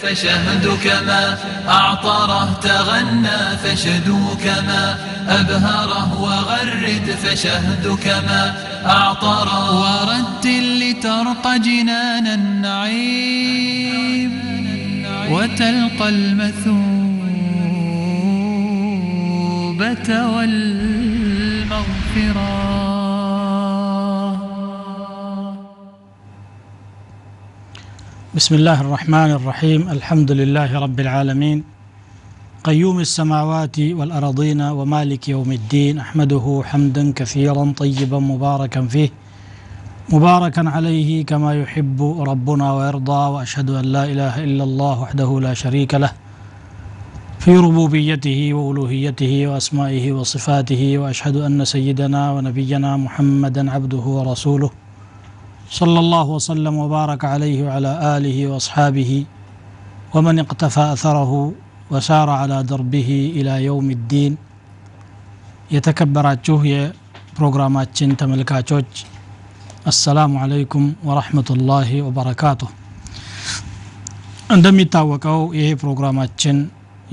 فشهدك ما أعطره تغنى فشدوك ما أبهره وغرد فشهدك ما أعطره ورتل لترقى جنان النعيم وتلقى المثوبة والمغفرة. بسم الله الرحمن الرحيم. الحمد لله رب العالمين، قيوم السماوات والأرضين ومالك يوم الدين، أحمده حمدا كثيرا طيبا مباركا فيه مباركا عليه كما يحب ربنا ويرضى، وأشهد أن لا إله إلا الله وحده لا شريك له في ربوبيته وألوهيته وأسمائه وصفاته، وأشهد أن سيدنا ونبينا محمدا عبده ورسوله صلى الله وسلم وبارك عليه وعلى آله وأصحابه ومن اقتفى أثره وسار على دربه إلى يوم الدين. የተከበራችሁ የፕሮግራማችን ተመልካቾች السلام عليكم ورحمة الله وبركاته። እንደሚታወቀው ይሄ ፕሮግራማችን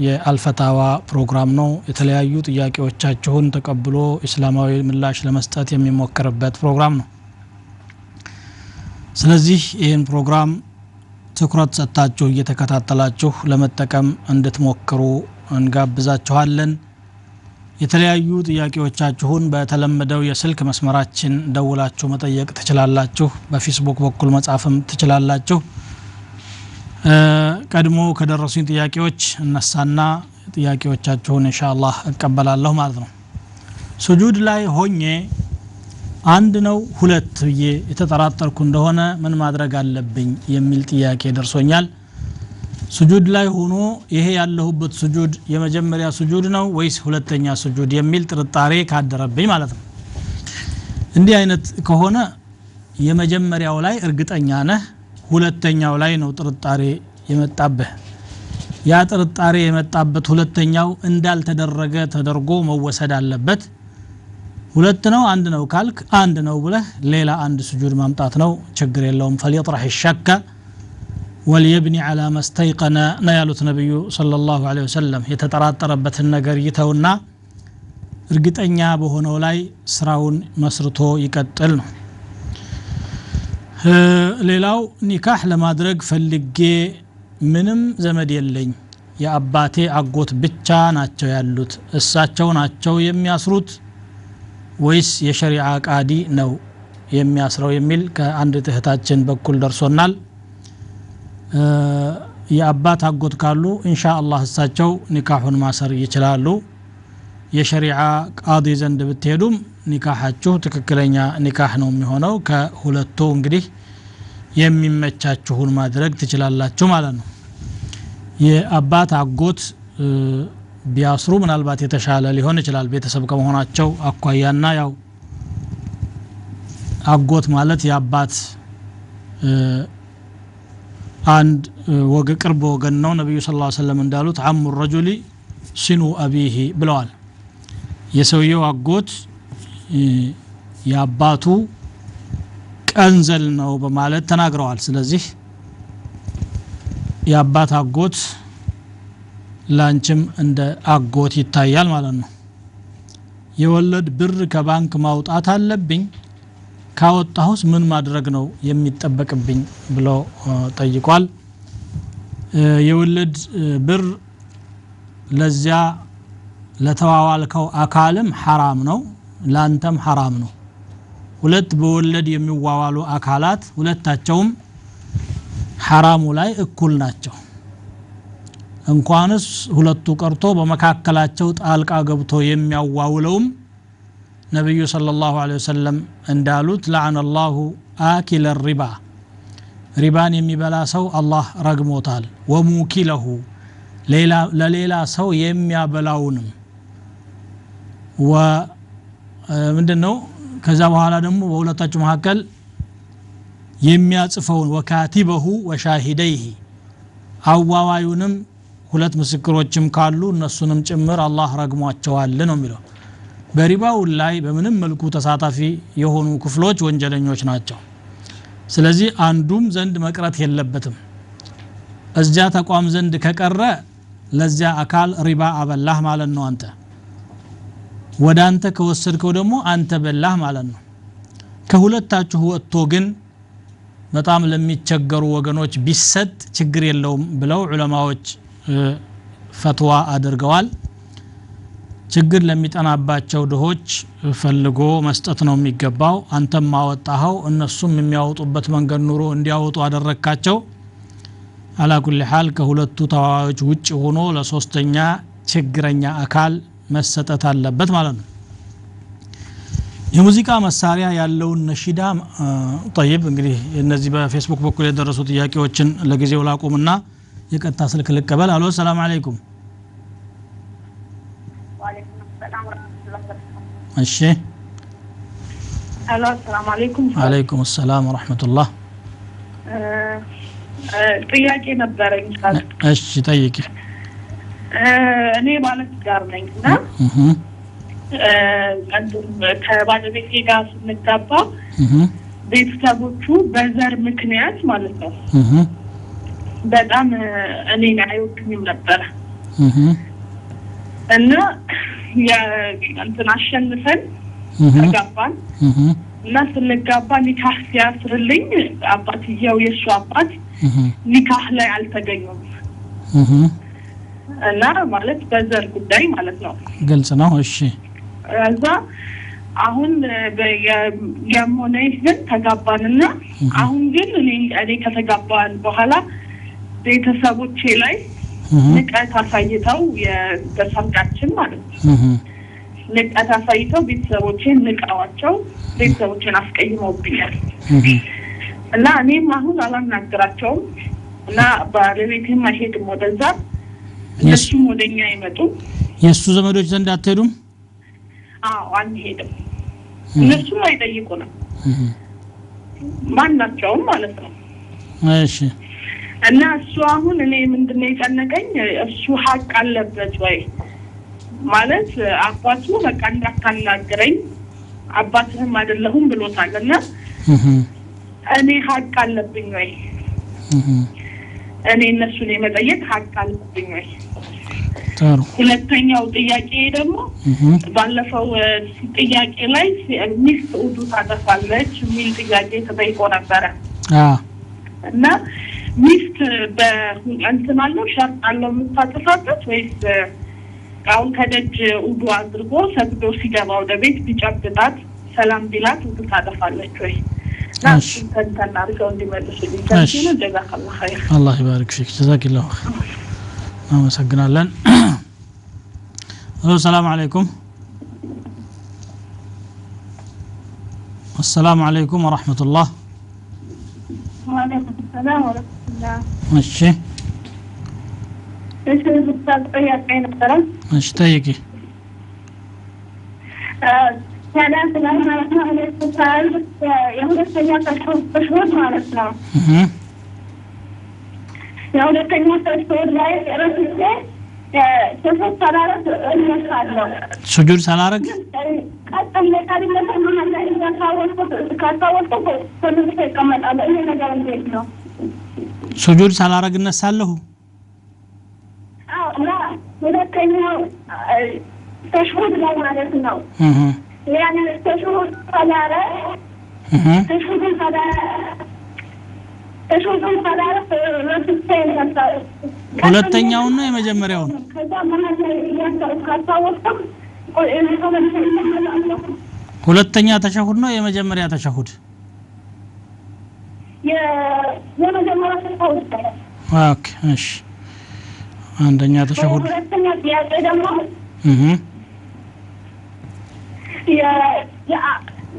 የአልፈታዋ ፕሮግራም ነው። የተለያዩ ጥያቄዎቻችሁን ተቀብሎ እስላማዊ ምላሽ ለመስጠት የሚሞከርበት ፕሮግራም ነው። ስለዚህ ይህን ፕሮግራም ትኩረት ሰጥታችሁ እየተከታተላችሁ ለመጠቀም እንድትሞክሩ እንጋብዛችኋለን። የተለያዩ ጥያቄዎቻችሁን በተለመደው የስልክ መስመራችን ደውላችሁ መጠየቅ ትችላላችሁ። በፌስቡክ በኩል መጻፍም ትችላላችሁ። ቀድሞ ከደረሱኝ ጥያቄዎች እነሳና ጥያቄዎቻችሁን ኢንሻአላህ እቀበላለሁ ማለት ነው። ሱጁድ ላይ ሆኜ አንድ ነው ሁለት ብዬ የተጠራጠርኩ እንደሆነ ምን ማድረግ አለብኝ የሚል ጥያቄ ደርሶኛል። ሱጁድ ላይ ሆኖ ይሄ ያለሁበት ሱጁድ የመጀመሪያ ሱጁድ ነው ወይስ ሁለተኛ ሱጁድ የሚል ጥርጣሬ ካደረብኝ ማለት ነው። እንዲህ አይነት ከሆነ የመጀመሪያው ላይ እርግጠኛ ነህ፣ ሁለተኛው ላይ ነው ጥርጣሬ የመጣብህ። ያ ጥርጣሬ የመጣበት ሁለተኛው እንዳልተደረገ ተደርጎ መወሰድ አለበት። ሁለት ነው አንድ ነው ካልክ አንድ ነው ብለህ ሌላ አንድ ሱጁድ ማምጣት ነው፣ ችግር የለውም። فليطرح الشك وليبني على ما استيقن ነው ያሉት ነብዩ ሰለላሁ ዐለይሂ ወሰለም። የተጠራጠረበትን ነገር ይተውና እርግጠኛ በሆነው ላይ ስራውን መስርቶ ይቀጥል ነው። ሌላው ኒካህ ለማድረግ ፈልጌ ምንም ዘመድ የለኝ፣ የአባቴ አጎት ብቻ ናቸው ያሉት፣ እሳቸው ናቸው የሚያስሩት ወይስ የሸሪዓ ቃዲ ነው የሚያስረው የሚል ከአንድ እህታችን በኩል ደርሶናል። የአባት አጎት ካሉ ኢንሻአላህ እሳቸው ኒካሁን ማሰር ይችላሉ። የሸሪዓ ቃዲ ዘንድ ብትሄዱም ኒካሃችሁ ትክክለኛ ኒካህ ነው የሚሆነው። ከሁለቱ እንግዲህ የሚመቻችሁን ማድረግ ትችላላችሁ ማለት ነው። የአባት አጎት ቢያስሩ ምናልባት የተሻለ ሊሆን ይችላል፣ ቤተሰብ ከመሆናቸው አኳያና ያው አጎት ማለት የአባት አንድ ወግ ቅርብ ወገን ነው። ነብዩ ሰለላሁ ዐለይሂ ወሰለም እንዳሉት አሙ ረጁሊ ሲኑ አቢሂ ብለዋል። የሰውየው አጎት የአባቱ ቀንዘል ነው በማለት ተናግረዋል። ስለዚህ የአባት አጎት ላንቺም እንደ አጎት ይታያል ማለት ነው። የወለድ ብር ከባንክ ማውጣት አለብኝ፣ ካወጣሁስ ምን ማድረግ ነው የሚጠበቅብኝ ብሎ ጠይቋል። የወለድ ብር ለዚያ ለተዋዋልከው አካልም ሐራም ነው፣ ላንተም ሐራም ነው። ሁለት በወለድ የሚዋዋሉ አካላት ሁለታቸውም ሐራሙ ላይ እኩል ናቸው። እንኳንስ ሁለቱ ቀርቶ በመካከላቸው ጣልቃ ገብቶ የሚያዋውለውም ነብዩ ሰለላሁ ዐለይሂ ወሰለም እንዳሉት ለዐነ አላሁ አኪለ ሪባ፣ ሪባን የሚበላ ሰው አላህ ረግሞታል። ወሙኪለሁ ለሌላ ሰው የሚያበላውንም ምንድነው ከዛ በኋላ ደግሞ በሁለታቸው መካከል የሚያጽፈውን ወካቲበሁ ወሻሂደይሂ አዋዋዩንም ሁለት ምስክሮችም ካሉ እነሱንም ጭምር አላህ ረግሟቸዋል ነው የሚለው። በሪባው ላይ በምንም መልኩ ተሳታፊ የሆኑ ክፍሎች ወንጀለኞች ናቸው። ስለዚህ አንዱም ዘንድ መቅረት የለበትም። እዚያ ተቋም ዘንድ ከቀረ ለዚያ አካል ሪባ አበላህ ማለት ነው። አንተ ወደ አንተ ከወሰድከው ደግሞ አንተ በላህ ማለት ነው። ከሁለታችሁ ወጥቶ ግን በጣም ለሚቸገሩ ወገኖች ቢሰጥ ችግር የለውም ብለው ዑለማዎች ፈትዋ አድርገዋል። ችግር ለሚጠናባቸው ድሆች ፈልጎ መስጠት ነው የሚገባው። አንተም አወጣኸው፣ እነሱም የሚያወጡበት መንገድ ኑሮ እንዲያወጡ አደረካቸው። አላ ኩሊ ሐል ከሁለቱ ተዋዋዮች ውጭ ሆኖ ለሶስተኛ ችግረኛ አካል መሰጠት አለበት ማለት ነው። የሙዚቃ መሳሪያ ያለውን ነሺዳ ጠይብ፣ እንግዲህ እነዚህ በፌስቡክ በኩል የደረሱ ጥያቄዎችን ለጊዜው ላቁምና የቀጥታ ስልክ ልቀበል። አሎ፣ ሰላም አለይኩም። እሺ፣ አሎ፣ ሰላም አለይኩም። አለይኩም ሰላም ወራህመቱላህ። ጥያቄ ነበረኝ። እሺ፣ ጠይቂ። እኔ ባለትዳር ነኝ እና ከባለቤቴ ጋር ስንጋባ ቤተሰቦቹ በዘር ምክንያት ማለት ነው በጣም እኔን አይወዱኝም ነበረ እና እንትን አሸንፈን ተጋባን እና ስንጋባ ኒካህ ሲያስርልኝ አባትየው የእሱ አባት ኒካህ ላይ አልተገኙም እና ማለት በዘር ጉዳይ ማለት ነው። ግልጽ ነው። እሺ፣ እዛ አሁን ያም ሆነ ግን ተጋባንና አሁን ግን እኔ ከተጋባን በኋላ ቤተሰቦቼ ላይ ንቀት አሳይተው፣ በሰርጋችን ማለት ነው፣ ንቀት አሳይተው ቤተሰቦቼን ንቀዋቸው ቤተሰቦቼን አስቀይመውብኛል እና እኔም አሁን አላናግራቸውም እና ባለቤቴም አይሄድም ወደዛ፣ እነሱም ወደኛ አይመጡም። የእሱ ዘመዶች ዘንድ አትሄዱም? አዎ፣ አንሄድም። እነሱም አይጠይቁንም ማናቸውም ማለት ነው። እሺ። እና እሱ አሁን እኔ ምንድነው የጨነቀኝ፣ እሱ ሀቅ አለበት ወይ? ማለት አባቱ በቃ እንዳታናግረኝ፣ አባትህም አይደለሁም ብሎታል እና እኔ ሀቅ አለብኝ ወይ? እኔ እነሱን የመጠየቅ ሀቅ አለብኝ ወይ? ጥሩ። ሁለተኛው ጥያቄ ደግሞ ባለፈው ጥያቄ ላይ ሚስት ውዱ ታጠፋለች የሚል ጥያቄ ተጠይቆ ነበረ እና ሚስት በእንትን አለው፣ ሸርጥ አለው የምታጠፋበት ወይስ አሁን ከደጅ ውዱ አድርጎ ሰግዶ ሲገባ ወደ ቤት ቢጨብጣት፣ ሰላም ቢላት ውዱ ታጠፋለች ወይ? እና እሱን ተንተን አድርገው እንዲመልሱልኝ ከዚህ ነው። ጀዛከላህ ኸይር። አላህ ይባርክ ፊክ። ጀዛኪላሁ ኸይር። አመሰግናለን። አሎ፣ ሰላም አለይኩም። አሰላሙ አለይኩም ወራህመቱላህ። ወአለይኩም ሰላም ወረህመቱላህ። እሺ። እሺ ኡስታዝ፣ ጥያቄ ነበረ። እሺ፣ ጠይቂ። ሰላም ማለት ነው። እኔ ኡስታዝ የሁለተኛ ተሽሁድ ማለት ነው። የሁለተኛ ተሽሁድ ላይ ረስቼ ተሽሁድ ሳላረግ እነሳለሁ። ሱጁድ ሳላረግ? ቀጥ ብዬ ቀድሜ መሀል ላይ ካስታወስኩት ተመልሼ እቀመጣለሁ። ይሄ ነገር እንዴት ነው? ሱጁድ ሳላረግ እነሳለሁ? አዎ፣ እና ሁለተኛው ተሽሁድ ላይ ማለት ነው። ያንን ተሽሁድ ሳላረግ ተሽሁዱን ሳላረግ ረስቼ እነሳለሁ። ሁለተኛውን ነው የመጀመሪያውን? ከዛ መሀል ላይ ካስታወስኩት ተመልሼ እቀመጣለሁ። ሁለተኛ ተሸሁድ ነው የመጀመሪያ ተሸሁድ? የመጀመሪያ ተሽሁድ። Okay፣ እሺ፣ አንደኛ ተሸሁድ። ሁለተኛ ጥያቄ ደግሞ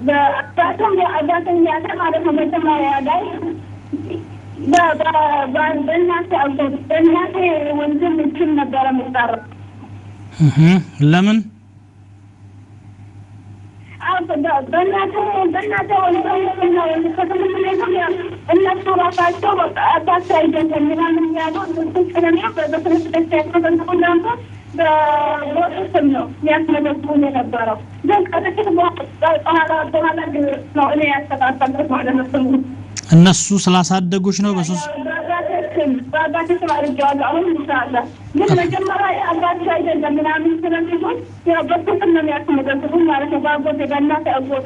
በአባትም ያለ ማለት ነው፣ መጀመሪያ ላይ በእናቴ አጎት፣ በእናቴ ወንድም ስም ነበረ የምጠራው። ለምን? አዎ፣ በእናቴ ወንድም ስም ነው። ከትምህርት ቤትም እነሱ ራሳቸው በቃ አባት አይደለም ምናምን ያሉ እነሱ ስለሚያው በትምህርት ቤት ሲያስመዘግቡ እናንተ በወጡ ስም ነው የሚያስመዘግቡን የነበረው። ግን ከጥቂት በኋላ ነው እኔ ያስተካከልኩት ማለት ነው ስሙ። እነሱ ስላሳደጉሽ ነው በሱስ በአባቴ ስም በአባቴ ስም አድርጌዋለሁ። አሁን ኢንሻአላህ ግን መጀመሪያ አባቴ አይደለም ምናምን ስለሚሆን ያው በሱ ስም ነው የሚያስመዘግቡኝ ማለት ነው። በአጎቴ በእናቴ አጎት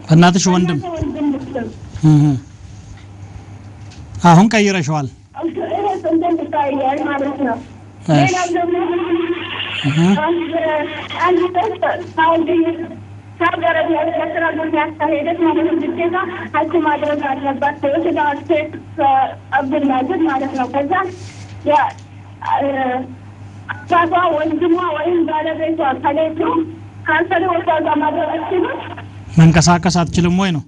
በእናትሽ ወንድም አሁን ቀይረሽዋል ማለት ነው። ሌላው ደግሞ አንድ ሰው ሳውዲ አረቢያ ለስራ ያካሄደች ማለት ነው። ግዴታ ሀጅ ማድረግ አለባት ሼክ አብዱልማጅድ ማለት ነው። ከዛ አባቷ ወንድሟ ወይም ባለቤቷ ከሌሉ ካንሰሪ ወሳዛ ማድረግ አትችልም። መንቀሳቀስ አትችልም ወይ ነው?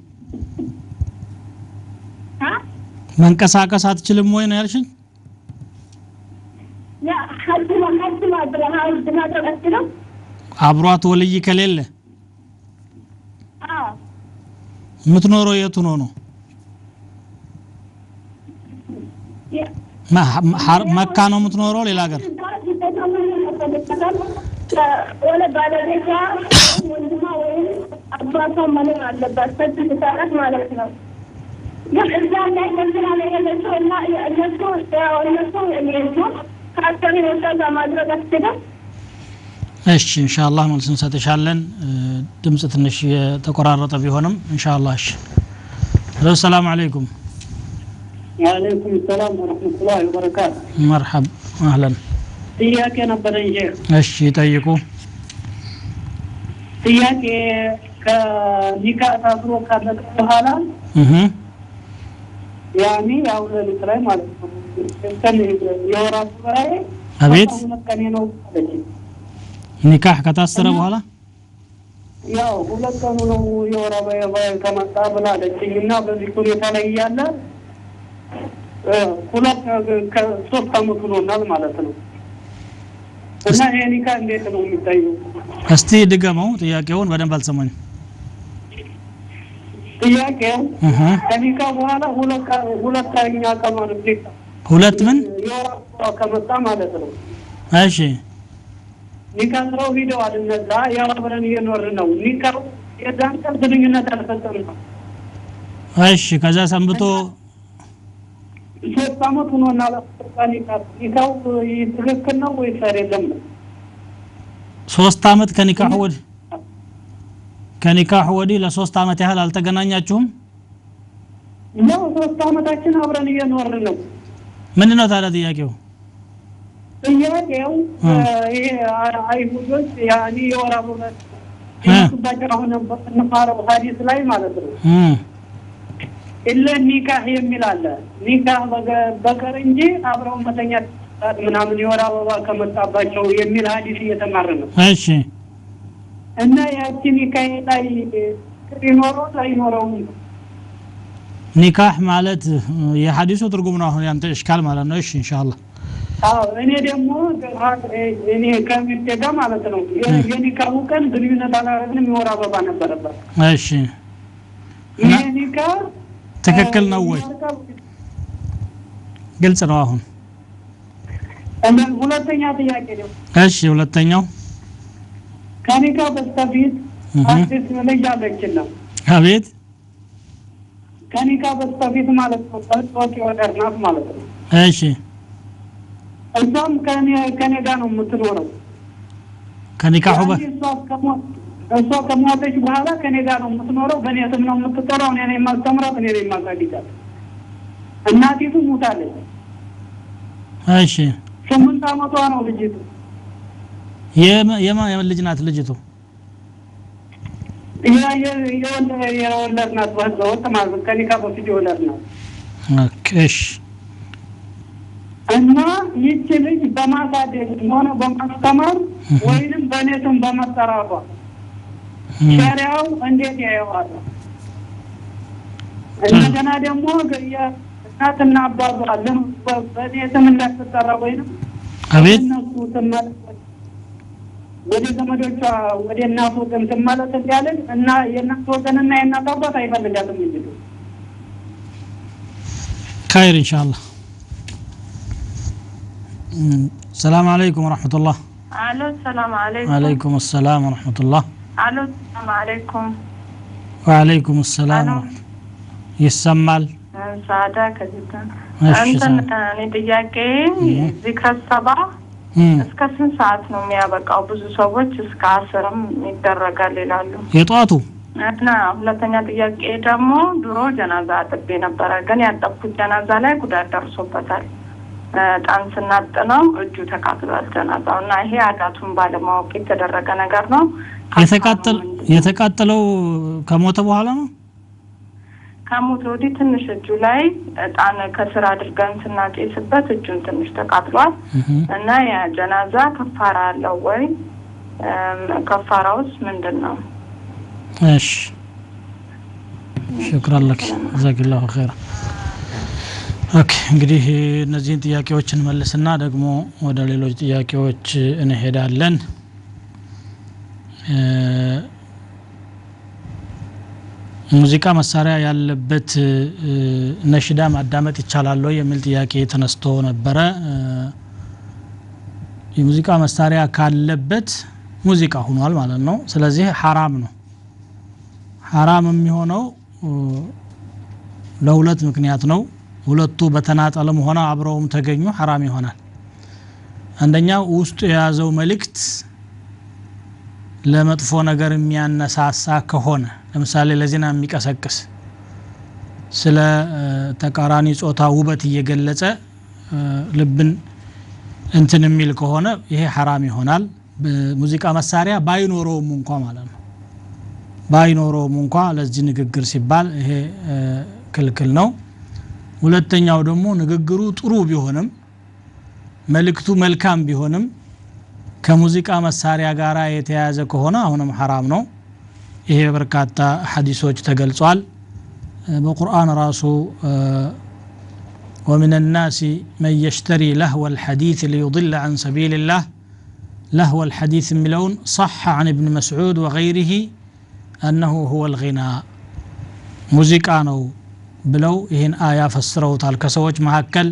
መንቀሳቀስ አትችልም ወይ ነው ያልሽኝ? ያ ሀጅ ማድረግ አትችልም አብሯት ወልይ ከሌለ። የምትኖረው የቱ ነው ነው? መካ ነው የምትኖረው? ሌላ ሀገር? ወለ ባለቤቷ ወንድሟ ወይም አባቷ መኖር አለባት ሰዓት ማለት ነው። ግን እዛ ላይ መዝና ላይ ያለችው እና እነሱ እነሱ ካሰሪ ወሳዛ ማድረግ አትችልም። እሺ ኢንሻአላህ መልስ እንሰጥሻለን። ድምጽ ትንሽ የተቆራረጠ ቢሆንም ኢንሻአላህ። እሺ ሰላም አለይኩም። ወአለይኩም ሰላም ወራህመቱላሂ ወበረካቱ። መርሐብ አህለን። ጥያቄ ነበረኝ ሼህ። እሺ ጠይቁ። ጥያቄ ከኒካህ ታስሮ ካለቀ በኋላ ያኒ ያው ሌሊት ላይ ማለት ነው የወር አበባዬ አቤት ሁለት ነው አለች። ኒካህ ከታሰረ በኋላ ያው ሁለት ቀኑ ነው የወር አበባዬ ከመጣ ብላለችኝ እና በዚህ ሁኔታ ላይ እያለ ሁለት ከሶስት አመት ሆኖናል ማለት ነው። እና ይሄ ኒካህ እንዴት ነው የሚታየው? እስቲ ድገመው ጥያቄውን በደንብ አልሰማኝም። ጥያቄው ከኒካህ በኋላ ሁለተኛ ቀኑ ነው ሁለት ምን የወር አበባ ከመጣ ማለት ነው። እሺ ኒካህ አስረው ሂደዋል እነዛ ያው አብረን እየኖርን ነው። ኒካህ የዛን ቀን ግንኙነት አልፈጸምንም። እሺ ከዛ ሰንብቶ 3 አመት ሆኖናል። ኒካው ትክክል ነው ወይስ አይደለም? 3 አመት ከኒካህ ወዲህ ለ3 አመት ያህል አልተገናኛችሁም? ያው 3 አመታችን አብረን እየኖርን ነው። ምንድነው ታዲያ ጥያቄው? ጥያቄው ይሄ አይሁዶች ያኒ የወር አበባ ይመጡባቸው አሁን በምንማረው ሐዲስ ላይ ማለት ነው ኢለ ኒካህ የሚል አለ። ኒካህ በቀር እንጂ አብረው መተኛት ምናምን የወር አበባ ከመጣባቸው የሚል ሐዲስ እየተማርን ነው። እሺ እና ያቺ ኒካህ ላይ ይኖረው ላይኖረው? ኒካህ ማለት የሐዲሱ ትርጉም ነው አሁን ያንተ እሽካል ማለት ነው። እሺ ኢንሻአላህ። አዎ እኔ ደግሞ እኔ ከሚስቴ ጋር ማለት ነው የኒካሁ ቀን ግንኙነት አላደረግንም፣ የወር አበባ ነበረበት። እሺ ይሄ ኒካህ ትክክል ነው ወይ? ግልጽ ነው አሁን። እና ሁለተኛ ጥያቄ ነው። እሺ ሁለተኛው ከኒካህ በስተፊት አዲስ ልጅ አለችና። አቤት ከኒካህ በስተፊት ማለት ነው ወጥ የወለድናት ማለት ነው። እሺ እሷም ከኔ ጋር ነው የምትኖረው። ከኒካሁ እሷ ከሞተች በኋላ ከኔ ጋር ነው የምትኖረው። በእኔ ስም ነው የምትጠራው። እኔ ነኝ የማስተምራት፣ እኔ ነኝ የማሳድጋት። እናቲቱ ሞታለች። እሺ 8 አመቷ ነው ልጅቱ። የማ ልጅ ናት ልጅቱ? የወለድናት በህገወጥ ማለት ነው። ከኒካህ በፊት የወለድናት። okay እሺ። እና ይህች ልጅ በማሳደግ ሆነ በማስተማር ወይንም በእኔ ስም በመጠራቷ ሸሪዓው እንዴት ያየዋል? እንደገና ደግሞ እናትና አባቷ በእኔ ስም እንዳትጠራ ወይንም አቤት እነሱ ወደ ዘመዶቿ ወደ እናቱ ወገን ትመለስ እንዳለን እና የእናቱ ወገንና የእናቱ አባት አይፈልጋትም እንጂ خير إن شاء الله. السلام عليكم ورحمة الله. ألو السلام عليكم. وعليكم السلام ورحمة الله. ألو السلام عليكم. وعليكم السلام. ይሰማል? ሳዳ ከጅዳ። እንትን እኔ ጥያቄ ዚክረ ሰባ እስከ ስንት ሰዓት ነው የሚያበቃው? ብዙ ሰዎች እስከ 10ም ይደረጋል ይላሉ። የጧቱ እና ሁለተኛ ጥያቄ ደግሞ ድሮ ጀናዛ አጥቤ ነበረ፣ ግን ያጠብኩት ጀናዛ ላይ ጉዳት ደርሶበታል። ዕጣን ስናጥነው እጁ ተቃጥሏል ጀናዛው፣ እና ይሄ አዳቱን ባለማወቅ የተደረገ ነገር ነው። የተቃጠለው ከሞተ በኋላ ነው? ከሞተ ወዲህ ትንሽ እጁ ላይ ዕጣን ከስር አድርገን ስናጤስበት እጁን ትንሽ ተቃጥሏል። እና ያ ጀናዛ ከፋራ አለው ወይ? ከፋራውስ ምንድነው? እሺ شكرا لك جزاك الله خير። Okay እንግዲህ እነዚህን ጥያቄዎች እንመልስና ደግሞ ወደ ሌሎች ጥያቄዎች እንሄዳለን። ሙዚቃ መሳሪያ ያለበት ነሽዳ ማዳመጥ ይቻላል ወይ የሚል ጥያቄ ተነስቶ ነበረ። የሙዚቃ መሳሪያ ካለበት ሙዚቃ ሆኗል ማለት ነው። ስለዚህ ሐራም ነው። ሐራም የሚሆነው ለሁለት ምክንያት ነው። ሁለቱ በተናጠልም ሆነ አብረውም ተገኙ ሐራም ይሆናል። አንደኛው ውስጡ የያዘው መልእክት ለመጥፎ ነገር የሚያነሳሳ ከሆነ፣ ለምሳሌ ለዚና የሚቀሰቅስ ስለ ተቃራኒ ጾታ ውበት እየገለጸ ልብን እንትን የሚል ከሆነ ይሄ ሐራም ይሆናል። ሙዚቃ መሳሪያ ባይኖረውም እንኳ ማለት ነው። ባይኖረውም እንኳ ለዚህ ንግግር ሲባል ይሄ ክልክል ነው። ሁለተኛው ደግሞ ንግግሩ ጥሩ ቢሆንም መልእክቱ መልካም ቢሆንም ከሙዚቃ መሳሪያ ጋር የተያያዘ ከሆነ አሁንም ሐራም ነው። ይሄ በርካታ ሐዲሶች ተገልጿል። በቁርአን ራሱ ومن الناس من يشتري لهو الحديث ليضل عن سبيل الله لهو الحديث ملون صح عن ابن مسعود وغيره أنه هو الغناء ሙዚቃ ነው ብለው ይህን አያ ፈስረውታል። ከሰዎች መካከል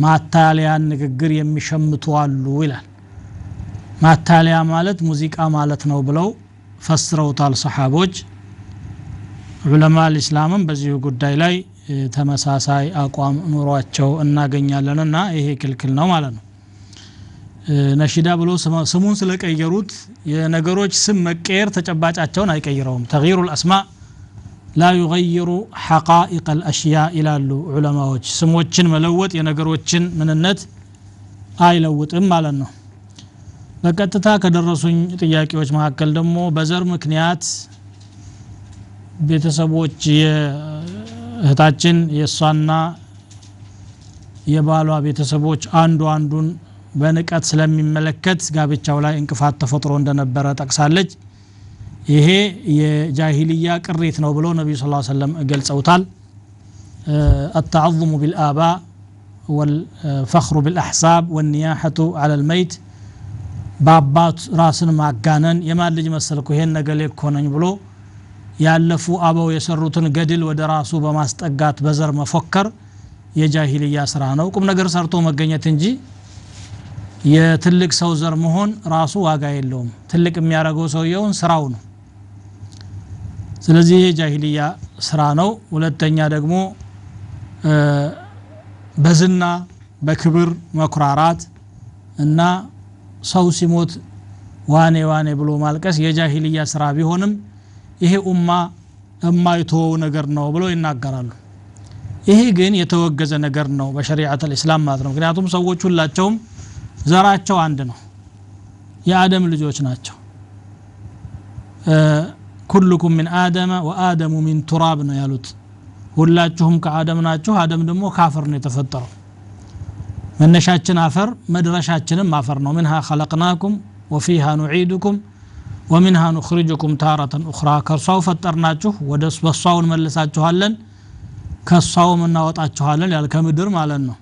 ማታለያን ንግግር የሚሸምቱ አሉ ይላል። ማታለያ ማለት ሙዚቃ ማለት ነው ብለው ፈስረውታል ሰሃቦች። ዑለማ الاسلامም በዚሁ ጉዳይ ላይ ተመሳሳይ አቋም ኑሯቸው እናገኛለንና ይሄ ክልክል ነው ማለት ነው። ነሺዳ ብሎ ስሙን ስለቀየሩት የነገሮች ስም መቀየር ተጨባጫቸውን አይቀይረውም። ተغير الاسماء لا يغير حقائق الاشياء ይላሉ ዑለማዎች። ስሞችን መለወጥ የነገሮችን ምንነት አይለውጥም ማለት ነው። በቀጥታ ከደረሱኝ ጥያቄዎች መካከል ደግሞ በዘር ምክንያት ቤተሰቦች የእህታችን የሷና የባሏ ቤተሰቦች አንዱ አንዱን በንቀት ስለሚመለከት ጋብቻው ላይ እንቅፋት ተፈጥሮ እንደነበረ ጠቅሳለች። ይሄ የጃሂልያ ቅሪት ነው ብለው ነብዩ ሰለላሁ ዐለይሂ ወሰለም ገልጸውታል። التعظم بالآباء والفخر بالأحساب والنياحة على الميت በአባት ራስን ማጋነን የማን ልጅ መሰልኩ ይሄን ነገር እኮ ነኝ ብሎ ያለፉ አበው የሰሩትን ገድል ወደ ራሱ በማስጠጋት በዘር መፎከር የጃሂልያ ስራ ነው። ቁም ነገር ሰርቶ መገኘት እንጂ የትልቅ ሰው ዘር መሆን ራሱ ዋጋ የለውም። ትልቅ የሚያደርገው ሰውየውን ስራው ነው። ስለዚህ የጃሂልያ ስራ ነው። ሁለተኛ ደግሞ በዝና በክብር መኩራራት እና ሰው ሲሞት ዋኔ ዋኔ ብሎ ማልቀስ የጃሂልያ ስራ ቢሆንም ይሄ ኡማ የማይተወው ነገር ነው ብሎ ይናገራሉ። ይሄ ግን የተወገዘ ነገር ነው በሸሪዓት الاسلام ማለት ነው። ምክንያቱም ሰዎች ሁላቸውም ዘራቸው አንድ ነው፣ የአደም ልጆች ናቸው። ኩልኩም ሚን አደም ወአደሙ ሚን ቱራብ ነው ያሉት። ሁላችሁም ከአደም ናችሁ፣ አደም ደግሞ ካፈር ነው የተፈጠረው። መነሻችን አፈር መድረሻችንም አፈር ነው። منها خلقناكم وفيها نعيدكم ومنها نخرجكم تارة أخرى ከእርሷው ፈጠርናችሁ ወደ በሷው እንመልሳችኋለን ከሷውም እናወጣችኋለን ያል ከምድር ማለት ነው።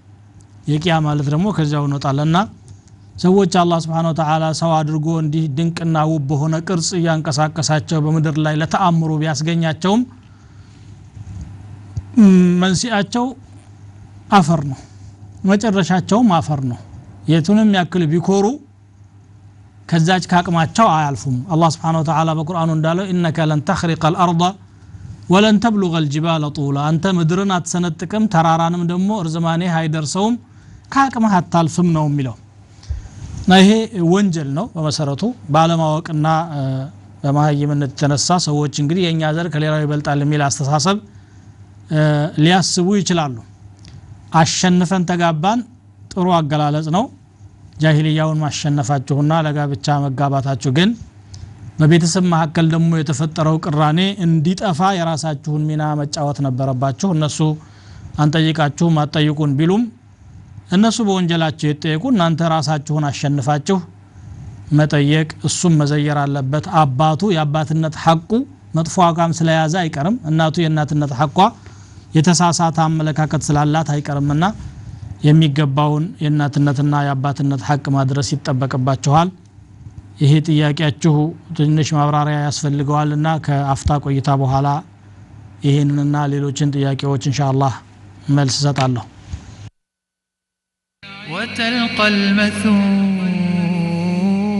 የቂያማ ማለት ደግሞ ከዚያው እንወጣለንና ሰዎች አላህ Subhanahu Wa Ta'ala ሰው አድርጎ እንዲህ ድንቅና ውብ በሆነ ቅርጽ ያንቀሳቀሳቸው በምድር ላይ ለተአምሩ ቢያስገኛቸውም መንስኤያቸው አፈር ነው፣ መጨረሻቸውም አፈር ነው። የቱንም ያክል ቢኮሩ ከዛች ካቅማቸው አያልፉም። አላህ Subhanahu Wa Ta'ala በቁርአኑ እንዳለው ኢነከ ለን ተኽሪቀ الأرض ወለን ተብሉገ الجبال طولا አንተ ምድርን አትሰነጥቅም ተራራንም ደግሞ እርዝማኔ አይደርሰውም ከአቅምህ አታልፍም ነው የሚለው። እና ይሄ ወንጀል ነው በመሰረቱ። ባለማወቅና በመሃይምነት የተነሳ ሰዎች እንግዲህ የኛ ዘር ከሌላው ይበልጣል የሚል አስተሳሰብ ሊያስቡ ይችላሉ። አሸንፈን ተጋባን ጥሩ አገላለጽ ነው። ጃሂልያውን ማሸነፋችሁና ለጋብቻ መጋባታችሁ ግን በቤተሰብ መካከል ደግሞ የተፈጠረው ቅራኔ እንዲጠፋ የራሳችሁን ሚና መጫወት ነበረባችሁ። እነሱ አንጠይቃችሁም አትጠይቁን ቢሉም እነሱ በወንጀላቸው ይጠየቁ፣ እናንተ ራሳችሁን አሸንፋችሁ መጠየቅ፣ እሱም መዘየር አለበት። አባቱ የአባትነት ሐቁ መጥፎ አቋም ስለያዘ አይቀርም፣ እናቱ የእናትነት ሐቋ የተሳሳተ አመለካከት ስላላት አይቀርምና የሚገባውን የእናትነትና የአባትነት ሐቅ ማድረስ ይጠበቅባችኋል። ይሄ ጥያቄያችሁ ትንሽ ማብራሪያ ያስፈልገዋልና ከአፍታ ቆይታ በኋላ ይሄንንና ሌሎችን ጥያቄዎች ኢንሻአላህ መልስ እሰጣለሁ። وتلقى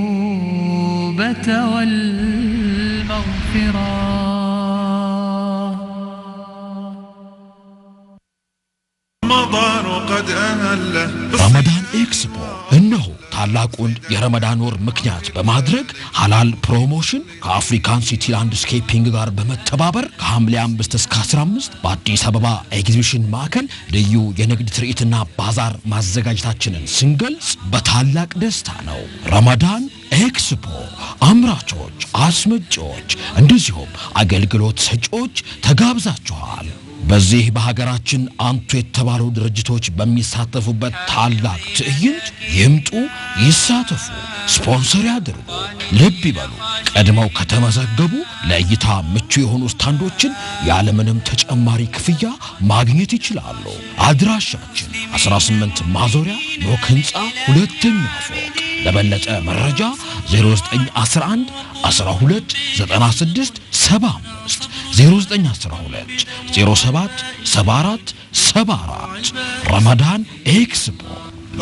المثوبة والمغفرة. رمضان قد أهل. ረመዳን ኤክስፖ እነሆ ታላቁን የረመዳን ወር ምክንያት በማድረግ ሐላል ፕሮሞሽን ከአፍሪካን ሲቲ ላንድስኬፒንግ ጋር በመተባበር ከሐምሌ 5 እስከ 15 በአዲስ አበባ ኤግዚቢሽን ማዕከል ልዩ የንግድ ትርኢትና ባዛር ማዘጋጀታችንን ስንገልጽ በታላቅ ደስታ ነው። ረመዳን ኤክስፖ አምራቾች፣ አስመጪዎች እንደዚሁም አገልግሎት ሰጪዎች ተጋብዛችኋል። በዚህ በሀገራችን አንቱ የተባሉ ድርጅቶች በሚሳተፉበት ታላቅ ትዕይንት ይምጡ፣ ይሳተፉ፣ ስፖንሰር ያድርጉ። ልብ ይበሉ፣ ቀድመው ከተመዘገቡ ለእይታ ምቹ የሆኑ ስታንዶችን ያለምንም ተጨማሪ ክፍያ ማግኘት ይችላሉ። አድራሻችን 18 ማዞሪያ ኖክ ህንፃ 2ኛ ፎቅ። ለበለጠ መረጃ 0911 12 96 75 0912 07 74 74 ረመዳን ኤክስፖ።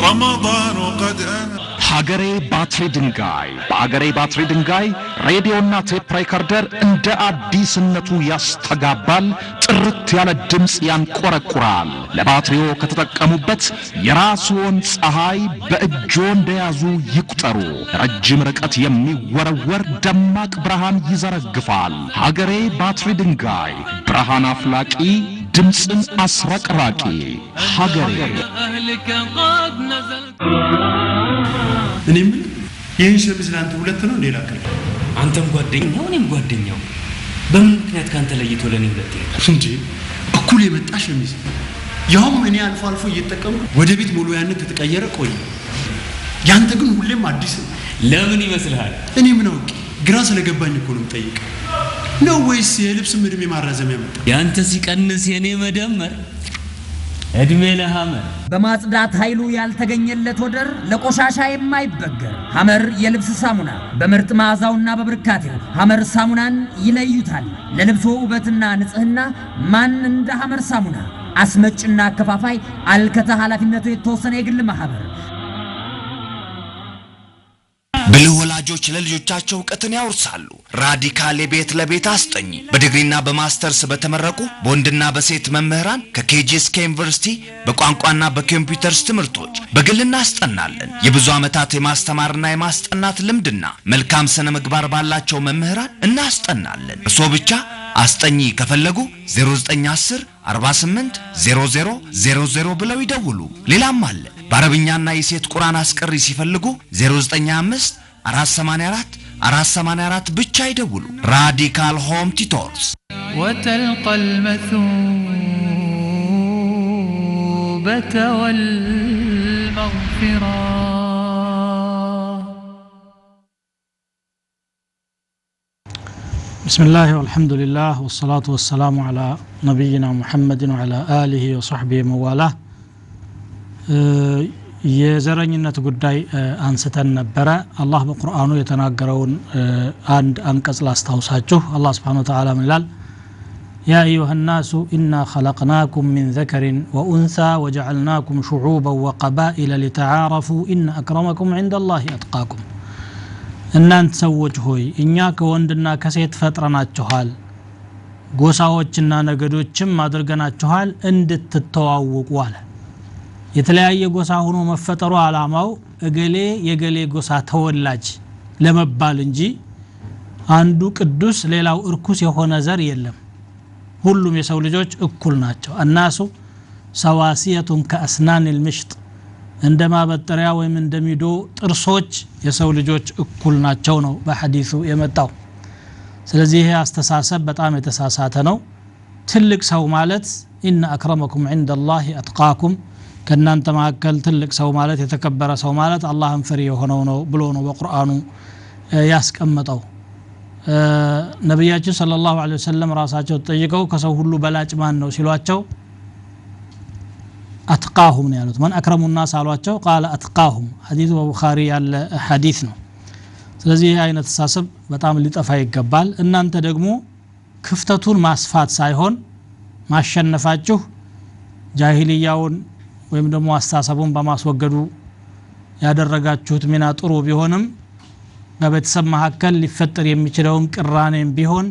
رمضان قد أهل. ሀገሬ ባትሪ ድንጋይ። በአገሬ ባትሪ ድንጋይ ሬዲዮና ቴፕ ሬከርደር እንደ አዲስነቱ ያስተጋባል፣ ጥርት ያለ ድምጽ ያንቆረቁራል። ለባትሪዎ ከተጠቀሙበት የራስዎን ፀሐይ በእጆ እንደያዙ ይቁጠሩ። ረጅም ርቀት የሚወረወር ደማቅ ብርሃን ይዘረግፋል። ሀገሬ ባትሪ ድንጋይ ብርሃን አፍላቂ፣ ድምፅን አስረቅራቂ። ሀገሬ أهلك قد نزل. እኔ የምልህ ይህን ሸሚዝ ለአንተ ሁለት ነው እንዴ ላከልህ? አንተም ጓደኛው እኔም ጓደኛው፣ በምን ምክንያት ካንተ ለይቶ ለኔ ሁለት ይልካል? እንዴ እኩል የመጣ ሸሚዝ ያውም እኔ አልፎ አልፎ እየተጠቀምኩ ወደ ቤት ሙሉያነት ከተቀየረ ቆየ። ያንተ ግን ሁሌም አዲስ ነው። ለምን ይመስልሃል? እኔ ምን አውቄ፣ ግራ ስለገባኝ እኮ ነው የምጠይቀው። ነው ወይስ የልብስም እድሜ ማራዘሚያ መጣ? ያንተ ሲቀንስ የኔ መደመር፣ እድሜ ለሐመር። በማጽዳት ኃይሉ ያልተገኘለት ወደር፣ ለቆሻሻ የማይበገር ሐመር የልብስ ሳሙና። በምርጥ መዓዛውና በብርካቴው ሐመር ሳሙናን ይለዩታል። ለልብሶ ውበትና ንጽህና ማን እንደ ሐመር ሳሙና። አስመጭና አከፋፋይ አልከተ ኃላፊነቱ የተወሰነ የግል ማህበር። ብልህ ወላጆች ለልጆቻቸው እውቀትን ያወርሳሉ። ራዲካል የቤት ለቤት አስጠኚ በዲግሪና በማስተርስ በተመረቁ በወንድና በሴት መምህራን ከ KG እስከ ዩኒቨርሲቲ በቋንቋና በኮምፒውተርስ ትምህርቶች በግል እናስጠናለን። የብዙ ዓመታት የማስተማርና የማስጠናት ልምድና መልካም ስነ ምግባር ባላቸው መምህራን እናስጠናለን። እርስዎ ብቻ አስጠኚ ከፈለጉ 0910 48 00 00 ብለው ይደውሉ። ሌላም አለ። በአረብኛና የሴት ቁርአን አስቀሪ ሲፈልጉ 095 484 484 ብቻ ይደውሉ። ራዲካል ሆም ቲቶርስ። وتلقى المثوبة والمغفرة. بسم الله والحمد لله والصلاة والسلام على نبينا محمد وعلى آله وصحبه وموالاه. የዘረኝነት ጉዳይ አንስተን ነበረ። አላህ በቁርአኑ የተናገረውን አንድ አንቀጽ ላስታውሳችሁ። አላህ Subhanahu Wa Ta'ala ምን ይላል? يا أيها الناس إنا خلقناكم من ذكر وأنثى وجعلناكم شعوبا وقبائل لتعارفوا إن أكرمكم عند الله أتقاكم። እናንተ ሰዎች ሆይ እኛ ከወንድና ከሴት ፈጥረናችኋል፣ ጎሳዎችና ነገዶችም አድርገናችኋል እንድትተዋወቁ አለ። የተለያየ ጎሳ ሆኖ መፈጠሩ አላማው እገሌ የገሌ ጎሳ ተወላጅ ለመባል እንጂ አንዱ ቅዱስ ሌላው እርኩስ የሆነ ዘር የለም። ሁሉም የሰው ልጆች እኩል ናቸው። الناس سواسية كأسنان المشط፣ እንደ ማበጠሪያ ወይም እንደ ሚዶ ጥርሶች የሰው ልጆች እኩል ናቸው ነው በሐዲሱ የመጣው። ስለዚህ ይሄ አስተሳሰብ በጣም የተሳሳተ ነው። ትልቅ ሰው ማለት إن أكرمكم عند الله أتقاكم፣ ከእናንተ መካከል ትልቅ ሰው ማለት የተከበረ ሰው ማለት አላህን ፈሪ የሆነው ነው ብሎ ነው በቁርአኑ ያስቀመጠው። ነቢያችን صلى الله عليه وسلم ራሳቸው ተጠይቀው ከሰው ሁሉ በላጭ ማን ነው ሲሏቸው أتقاهم ነው ያሉት። من أكرم الناس አሏቸው፣ قال أتقاهم። ሐዲሱ በቡኻሪ ያለ ሐዲስ ነው። ስለዚህ ይህ አይነት አስተሳሰብ በጣም ሊጠፋ ይገባል። እናንተ ደግሞ ክፍተቱን ማስፋት ሳይሆን ማሸነፋችሁ ጃሂልያውን ወይም ደግሞ አስተሳሰቡን በማስወገዱ ያደረጋችሁት ሚና ጥሩ ቢሆንም በቤተሰብ መካከል ሊፈጠር የሚችለውን ቅራኔም ቢሆን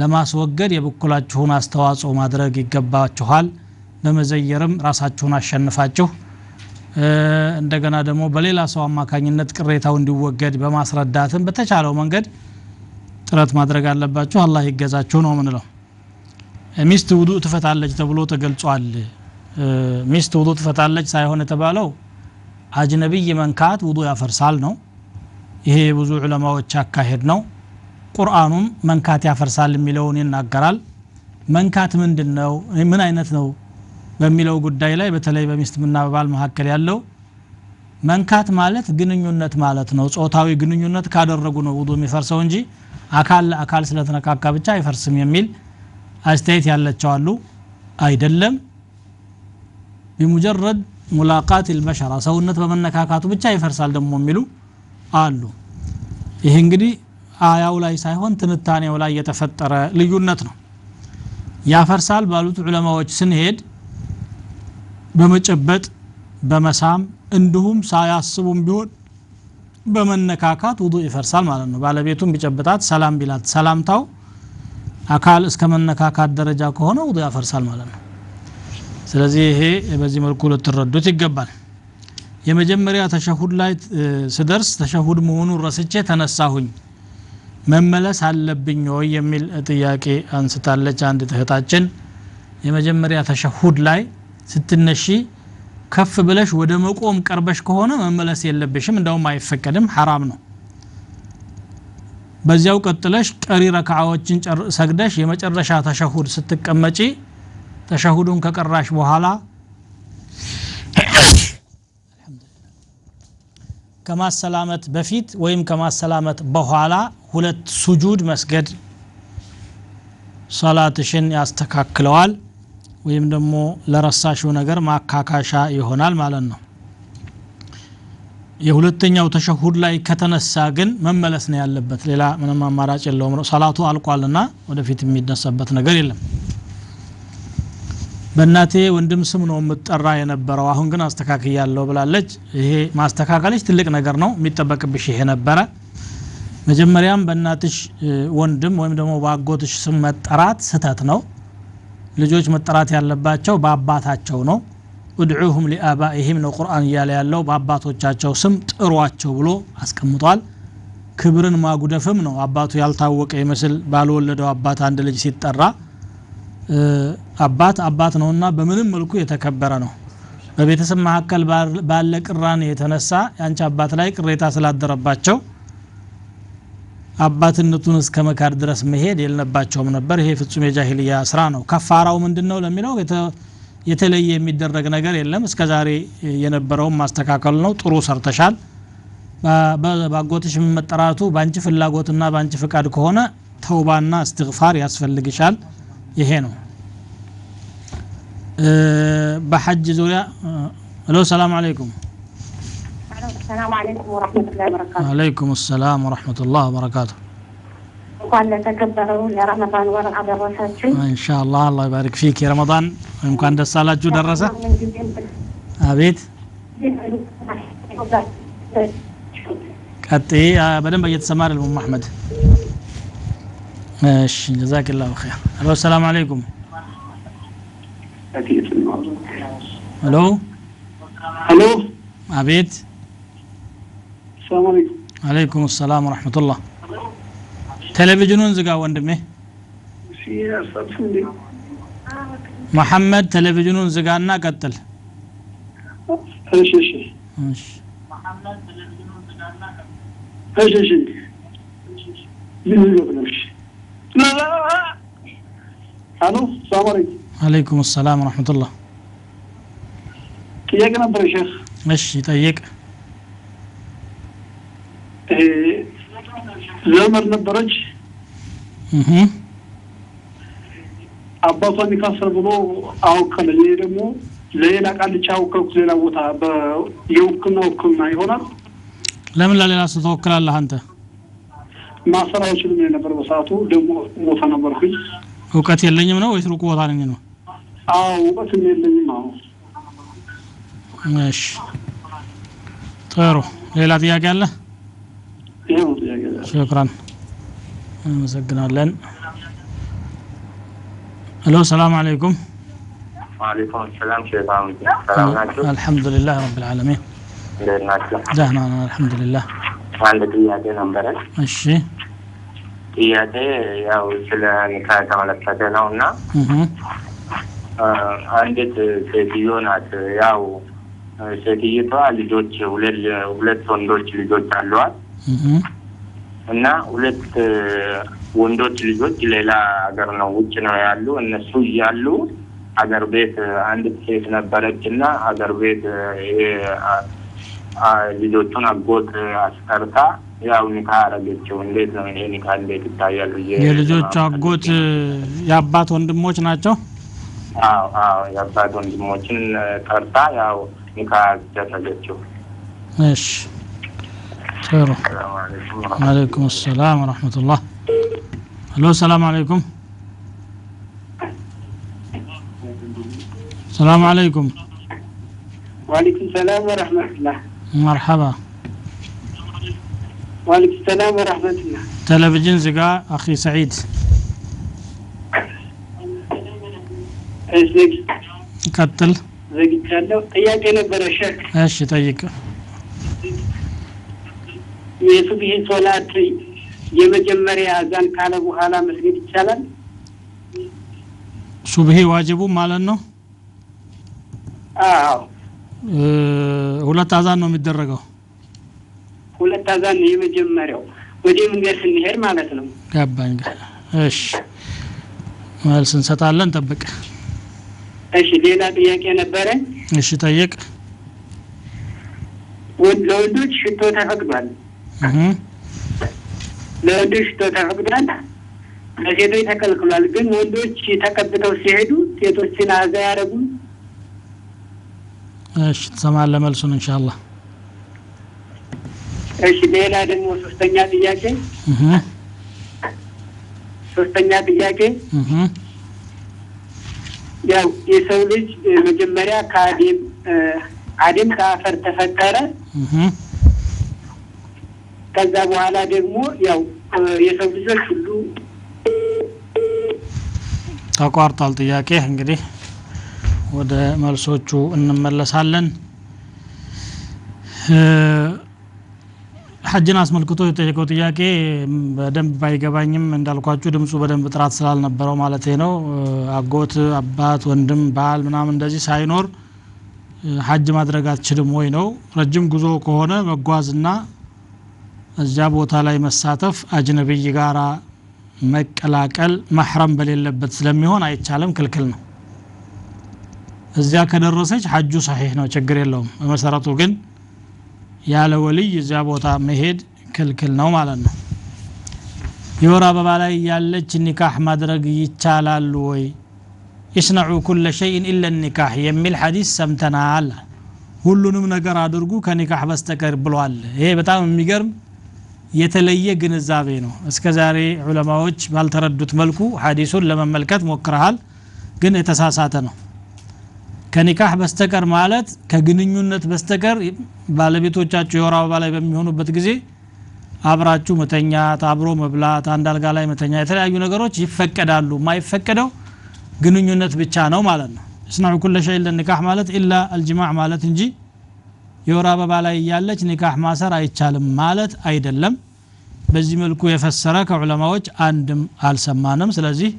ለማስወገድ የበኩላችሁን አስተዋጽኦ ማድረግ ይገባችኋል። በመዘየርም ራሳችሁን አሸንፋችሁ እንደገና ደግሞ በሌላ ሰው አማካኝነት ቅሬታው እንዲወገድ በማስረዳትም በተቻለው መንገድ ጥረት ማድረግ አለባችሁ። አላህ ይገዛችሁ ነው የምንለው። ሚስት ውዱእ ትፈታለች ተብሎ ተገልጿል። ሚስት ውዱእ ትፈታለች ሳይሆን የተባለው አጅነቢይ መንካት ውዱእ ያፈርሳል ነው። ይሄ የብዙ ዑለማዎች አካሄድ ነው። ቁርአኑም መንካት ያፈርሳል የሚለውን ይናገራል። መንካት ምንድነው? ምን አይነት ነው በሚለው ጉዳይ ላይ በተለይ በሚስትና በባል መካከል ያለው መንካት ማለት ግንኙነት ማለት ነው። ጾታዊ ግንኙነት ካደረጉ ነው ውዱእ የሚፈርሰው እንጂ አካል ለአካል ስለተነካካ ብቻ አይፈርስም የሚል አስተያየት ያላቸው አሉ። አይደለም፣ بمجرد ملاقات البشرة ሰውነት በመነካካቱ ብቻ ይፈርሳል ደግሞ የሚሉ አሉ። ይሄ እንግዲህ አያው ላይ ሳይሆን ትንታኔው ላይ የተፈጠረ ልዩነት ነው። ያፈርሳል ባሉት ዑለማዎች ስንሄድ በመጨበጥ በመሳም እንዲሁም ሳያስቡም ቢሆን በመነካካት ውዱእ ይፈርሳል ማለት ነው። ባለቤቱም ቢጨብጣት ሰላም ቢላት ሰላምታው አካል እስከ መነካካት ደረጃ ከሆነ ውዱእ ያፈርሳል ማለት ነው። ስለዚህ ይሄ በዚህ መልኩ ልትረዱት ይገባል። የመጀመሪያ ተሸሁድ ላይ ስደርስ ተሸሁድ መሆኑን ረስቼ ተነሳሁኝ፣ መመለስ አለብኝ ወይ የሚል ጥያቄ አንስታለች አንድ እህታችን። የመጀመሪያ ተሸሁድ ላይ ስትነሺ ከፍ ብለሽ ወደ መቆም ቀርበሽ ከሆነ መመለስ የለብሽም፣ እንደውም አይፈቀድም፣ ሐራም ነው። በዚያው ቀጥለሽ ቀሪ ረካዓዎችን ሰግደሽ የመጨረሻ ተሸሁድ ስትቀመጪ ተሸሁዱን ከቀራሽ በኋላ ከማሰላመት በፊት ወይም ከማሰላመት በኋላ ሁለት ሱጁድ መስገድ ሶላትሽን ያስተካክለዋል ወይም ደግሞ ለረሳሽው ነገር ማካካሻ ይሆናል ማለት ነው። የሁለተኛው ተሸሁድ ላይ ከተነሳ ግን መመለስ ነው ያለበት፣ ሌላ ምንም አማራጭ የለውም። ሶላቱ አልቋልና ወደፊት የሚነሳበት ነገር የለም። በእናቴ ወንድም ስም ነው የምጠራ የነበረው፣ አሁን ግን አስተካክያለሁ ብላለች። ይሄ ማስተካከልሽ ትልቅ ነገር ነው፣ የሚጠበቅብሽ ይሄ ነበረ። መጀመሪያም በእናትሽ ወንድም ወይም ደግሞ በአጎትሽ ስም መጠራት ስህተት ነው። ልጆች መጠራት ያለባቸው በአባታቸው ነው። ادعوهم لآبائهم ነው ቁርአን እያለ ያለው፣ በአባቶቻቸው ስም ጥሯቸው ብሎ አስቀምጧል። ክብርን ማጉደፍም ነው። አባቱ ያልታወቀ ይመስል ባልወለደው አባት አንድ ልጅ ሲጠራ አባት አባት ነውና በምንም መልኩ የተከበረ ነው። በቤተሰብ መካከል ባለ ቅራኔ የተነሳ ያንቺ አባት ላይ ቅሬታ ስላደረባቸው አባትነቱን እስከ መካድ ድረስ መሄድ የለባቸውም ነበር። ይሄ ፍጹም የጃሂልያ ስራ ነው። ከፋራው ምንድነው ለሚለው የተለየ የሚደረግ ነገር የለም። እስከዛሬ የነበረውን ማስተካከል ነው። ጥሩ ሰርተሻል። ባጎትሽ መጠራቱ ባንቺ ፍላጎትና ባንቺ ፍቃድ ከሆነ ተውባና እስትግፋር ያስፈልግሻል። ይሄ ነው። በሐጅ ዙሪያ ሄሎ፣ ሰላም አለይኩም። السلام عليكم ورحمة الله وبركاته። وعليكم السلام ورحمة الله وبركاته። እንኳን ለተከበረው ለረመዳን ወር አደረሳችሁ። ኢንሻአላህ አላህ ይባርክ فيك። ረመዳን እንኳን ደስ አላችሁ ደረሰ። አቤት ቀጥይ። በደንብ እየተሰማ አይደለም። ኡም አህመድ እሺ جزاك الله خير። አሎ ሰላም አለይኩም። አሎ አሎ። አቤት። ሰላም አለይኩም። አለይኩም ሰላም ወራህመቱላህ። ቴሌቪዥኑን ዝጋ ወንድሜ። መሐመድ ቴሌቪዥኑን ዝጋና ቀጥል። እሺ እሺ እሺ እሺ እሺ አሎ ሰላም አለይኩም። አለይኩም ሰላም ወራህመቱላህ። ጥያቄ ነበር ሼህ። እሺ ጠይቅ። ዘመድ ነበረች። አባቷ ኒካህ ብሎ አወከለኝ። እኔ ደግሞ ለሌላ ቃልቻ አወከልኩት ሌላ ቦታ የውክልና ውክልና ይሆናል። ለምን ለሌላ ሰው ተወክላለህ አንተ? ማሰር አይችልም ነበር በሰዓቱ፣ ደግሞ ቦታ ነበርኩኝ። እውቀት የለኝም ነው ወይስ ሩቅ ቦታ ነኝ ነው? አዎ እውቀትም የለኝም። አዎ እሺ ጥሩ። ሌላ ጥያቄ አለ? ይሄው ጥያቄ። شكرا አመሰግናለን። አሎ ሰላም አለይኩም። ወአለይኩም ሰላም ሼህ ሰላም ናችሁ? አልহামዱሊላህ ረብል ዓለሚን። እንዴት ናችሁ? ደህና ነን አልহামዱሊላህ። አንድ ጥያቄ ነበረኝ። እሺ ጥያቄ ያው ስለ ኒካህ የተመለከተ ነውና አንዲት ሴትዮ ናት። ያው ሴትዮዋ ልጆች ሁለት ወንዶች ልጆች አሏት እና ሁለት ወንዶች ልጆች ሌላ ሀገር ነው ውጭ ነው ያሉ። እነሱ እያሉ ሀገር ቤት አንዲት ሴት ነበረችና ሀገር ቤት ልጆቹን አጎት አስቀርታ ያው ኒካህ አረገችው። እንዴት ነው ይሄ ኒካህ እንዴት ይታያል? የልጆቹ አጎት የአባት ወንድሞች ናቸው? አዎ አዎ የአባት ወንድሞችን ጠርታ ያው ኒካህ አደረገችው። እሺ ጥሩ። ወአለይኩም ሰላም ወራህመቱላህ። አሎ ሰላም አለይኩም። ሰላም አለይኩም። ወአለይኩም ሰላም ወራህመቱላህ። መርሐባ። ወአለይኩም ሰላም ወራህመቱላህ። ቴሌቪዥን ዝጋ አኺ ሰዒድ። እሺ ቀጥል። ዘግቻለሁ። ጥያቄ ነበረ ሼህ። እሺ ጠይቅ። የሱብሂ ሶላት የመጀመሪያ አዛን ካለ በኋላ መስገድ ይቻላል? ሱብሂ ዋጅቡ ማለት ነው? አዎ ሁለት አዛን ነው የሚደረገው። ሁለት አዛን ነው የመጀመሪያው ወደ መንገድ ስንሄድ ማለት ነው። ገባኝ። እሺ መልስ እንሰጣለን፣ ጠብቅ። እሺ ሌላ ጥያቄ ነበረ። እሺ ጠይቅ። ለወንዶች ሽቶ ተፈቅዷል። ለወንዶች ሽቶ ተፈቅዷል፣ ለሴቶች ተከልክሏል። ግን ወንዶች ተቀብተው ሲሄዱ ሴቶችን አዛ ያደርጉ? እሺ ትሰማለህ መልሱን ኢንሻአላህ። እሺ ሌላ ደግሞ ሶስተኛ ጥያቄ ሶስተኛ ጥያቄ ያው የሰው ልጅ መጀመሪያ ከአደም አደም ከአፈር ተፈጠረ። ከዛ በኋላ ደግሞ ያው የሰው ልጆች ሁሉ ተቋርጧል ጥያቄ። እንግዲህ ወደ መልሶቹ እንመለሳለን። ሐጅን አስመልክቶ የጠየቀው ጥያቄ በደንብ ባይገባኝም እንዳልኳችሁ ድምጹ በደንብ ጥራት ስላልነበረው ማለት ነው። አጎት፣ አባት፣ ወንድም፣ ባል ምናምን እንደዚህ ሳይኖር ሐጅ ማድረግ አትችልም ወይ ነው። ረጅም ጉዞ ከሆነ መጓዝና እዚያ ቦታ ላይ መሳተፍ አጅነብይ ጋራ መቀላቀል መህረም በሌለበት ስለሚሆን አይቻልም፣ ክልክል ነው። እዚያ ከደረሰች ሐጁ ሰሂህ ነው፣ ችግር የለውም። በመሰረቱ ግን ያለ ወልይ እዚያ ቦታ መሄድ ክልክል ነው ማለት ነው። የወር አበባ ላይ ያለች ኒካህ ማድረግ ይቻላል ወይ? ይስነዑ ኩለ ሸይን ኢላ ኒካህ የሚል ሐዲስ ሰምተናል። ሁሉንም ነገር አድርጉ ከኒካህ በስተቀር ብሏል። ይሄ በጣም የሚገርም የተለየ ግንዛቤ ነው። እስከዛሬ ዑለማዎች ባልተረዱት መልኩ ሐዲሱን ለመመልከት ሞክረሃል፣ ግን የተሳሳተ ነው። ከኒካህ በስተቀር ማለት ከግንኙነት በስተቀር ባለቤቶቻቸው የወር አበባ ላይ በሚሆኑበት ጊዜ አብራችሁ መተኛት፣ አብሮ መብላት፣ አንድ አልጋ ላይ መተኛ፣ የተለያዩ ነገሮች ይፈቀዳሉ። የማይፈቀደው ግንኙነት ብቻ ነው ማለት ነው። እስናዑ ኩለ ሸይ ለኒካህ ማለት ኢላ አልጅማዕ ማለት እንጂ የወር አበባ ላይ ያለች ኒካህ ማሰር አይቻልም ማለት አይደለም። በዚህ መልኩ የፈሰረ ከዑለማዎች አንድም አልሰማንም። ስለዚህ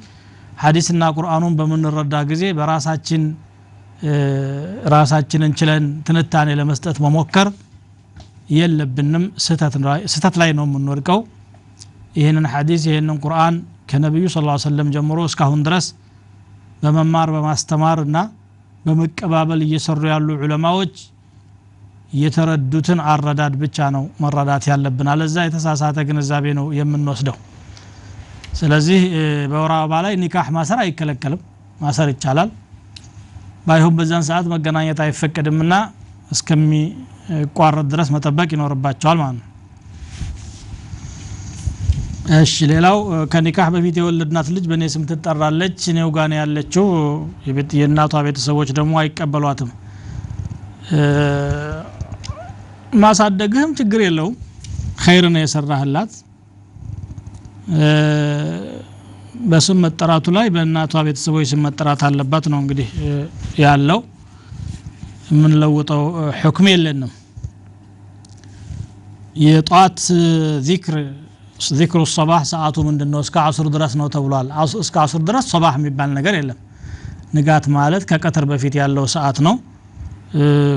ሐዲስና ቁርአኑን በምንረዳ ጊዜ በራሳችን ራሳችንን ችለን ትንታኔ ለመስጠት መሞከር የለብንም። ስህተት ላይ ነው የምንወድቀው። ይህንን ሐዲስ ይህንን ቁርአን ከነብዩ ሰለላሁ ዐለይሂ ወሰለም ጀምሮ እስካሁን ድረስ በመማር በማስተማርና በመቀባበል እየሰሩ ያሉ ዑለማዎች የተረዱትን አረዳድ ብቻ ነው መረዳት ያለብን። አለዛ የተሳሳተ ግንዛቤ ነው የምንወስደው። ስለዚህ በወር አበባ ላይ ኒካህ ማሰር አይከለከልም፣ ማሰር ይቻላል። ባይሆን በዛን ሰዓት መገናኘት አይፈቀድምና እስከሚቋረጥ ድረስ መጠበቅ ይኖርባቸዋል ማለት ነው። እሺ፣ ሌላው ከኒካህ በፊት የወለድናት ልጅ በእኔ ስም ትጠራለች፣ እኔው ጋር ነው ያለችው፣ የእናቷ ቤተሰቦች ደግሞ አይቀበሏትም። ማሳደግህም ችግር የለውም፣ ኸይር ነው የሰራህላት። በስም መጠራቱ ላይ በእናቷ ቤተሰቦች ስም መጠራት አለባት ነው እንግዲህ ያለው። የምንለውጠው ሁክም የለንም። የጧት ዚክሩ ሶባህ ሰዓቱ ምንድነው? እስከ አስር ድረስ ነው ተብሏል። እስከ አስር ድረስ ሶባህ የሚባል ነገር የለም። ንጋት ማለት ከቀትር በፊት ያለው ሰዓት ነው።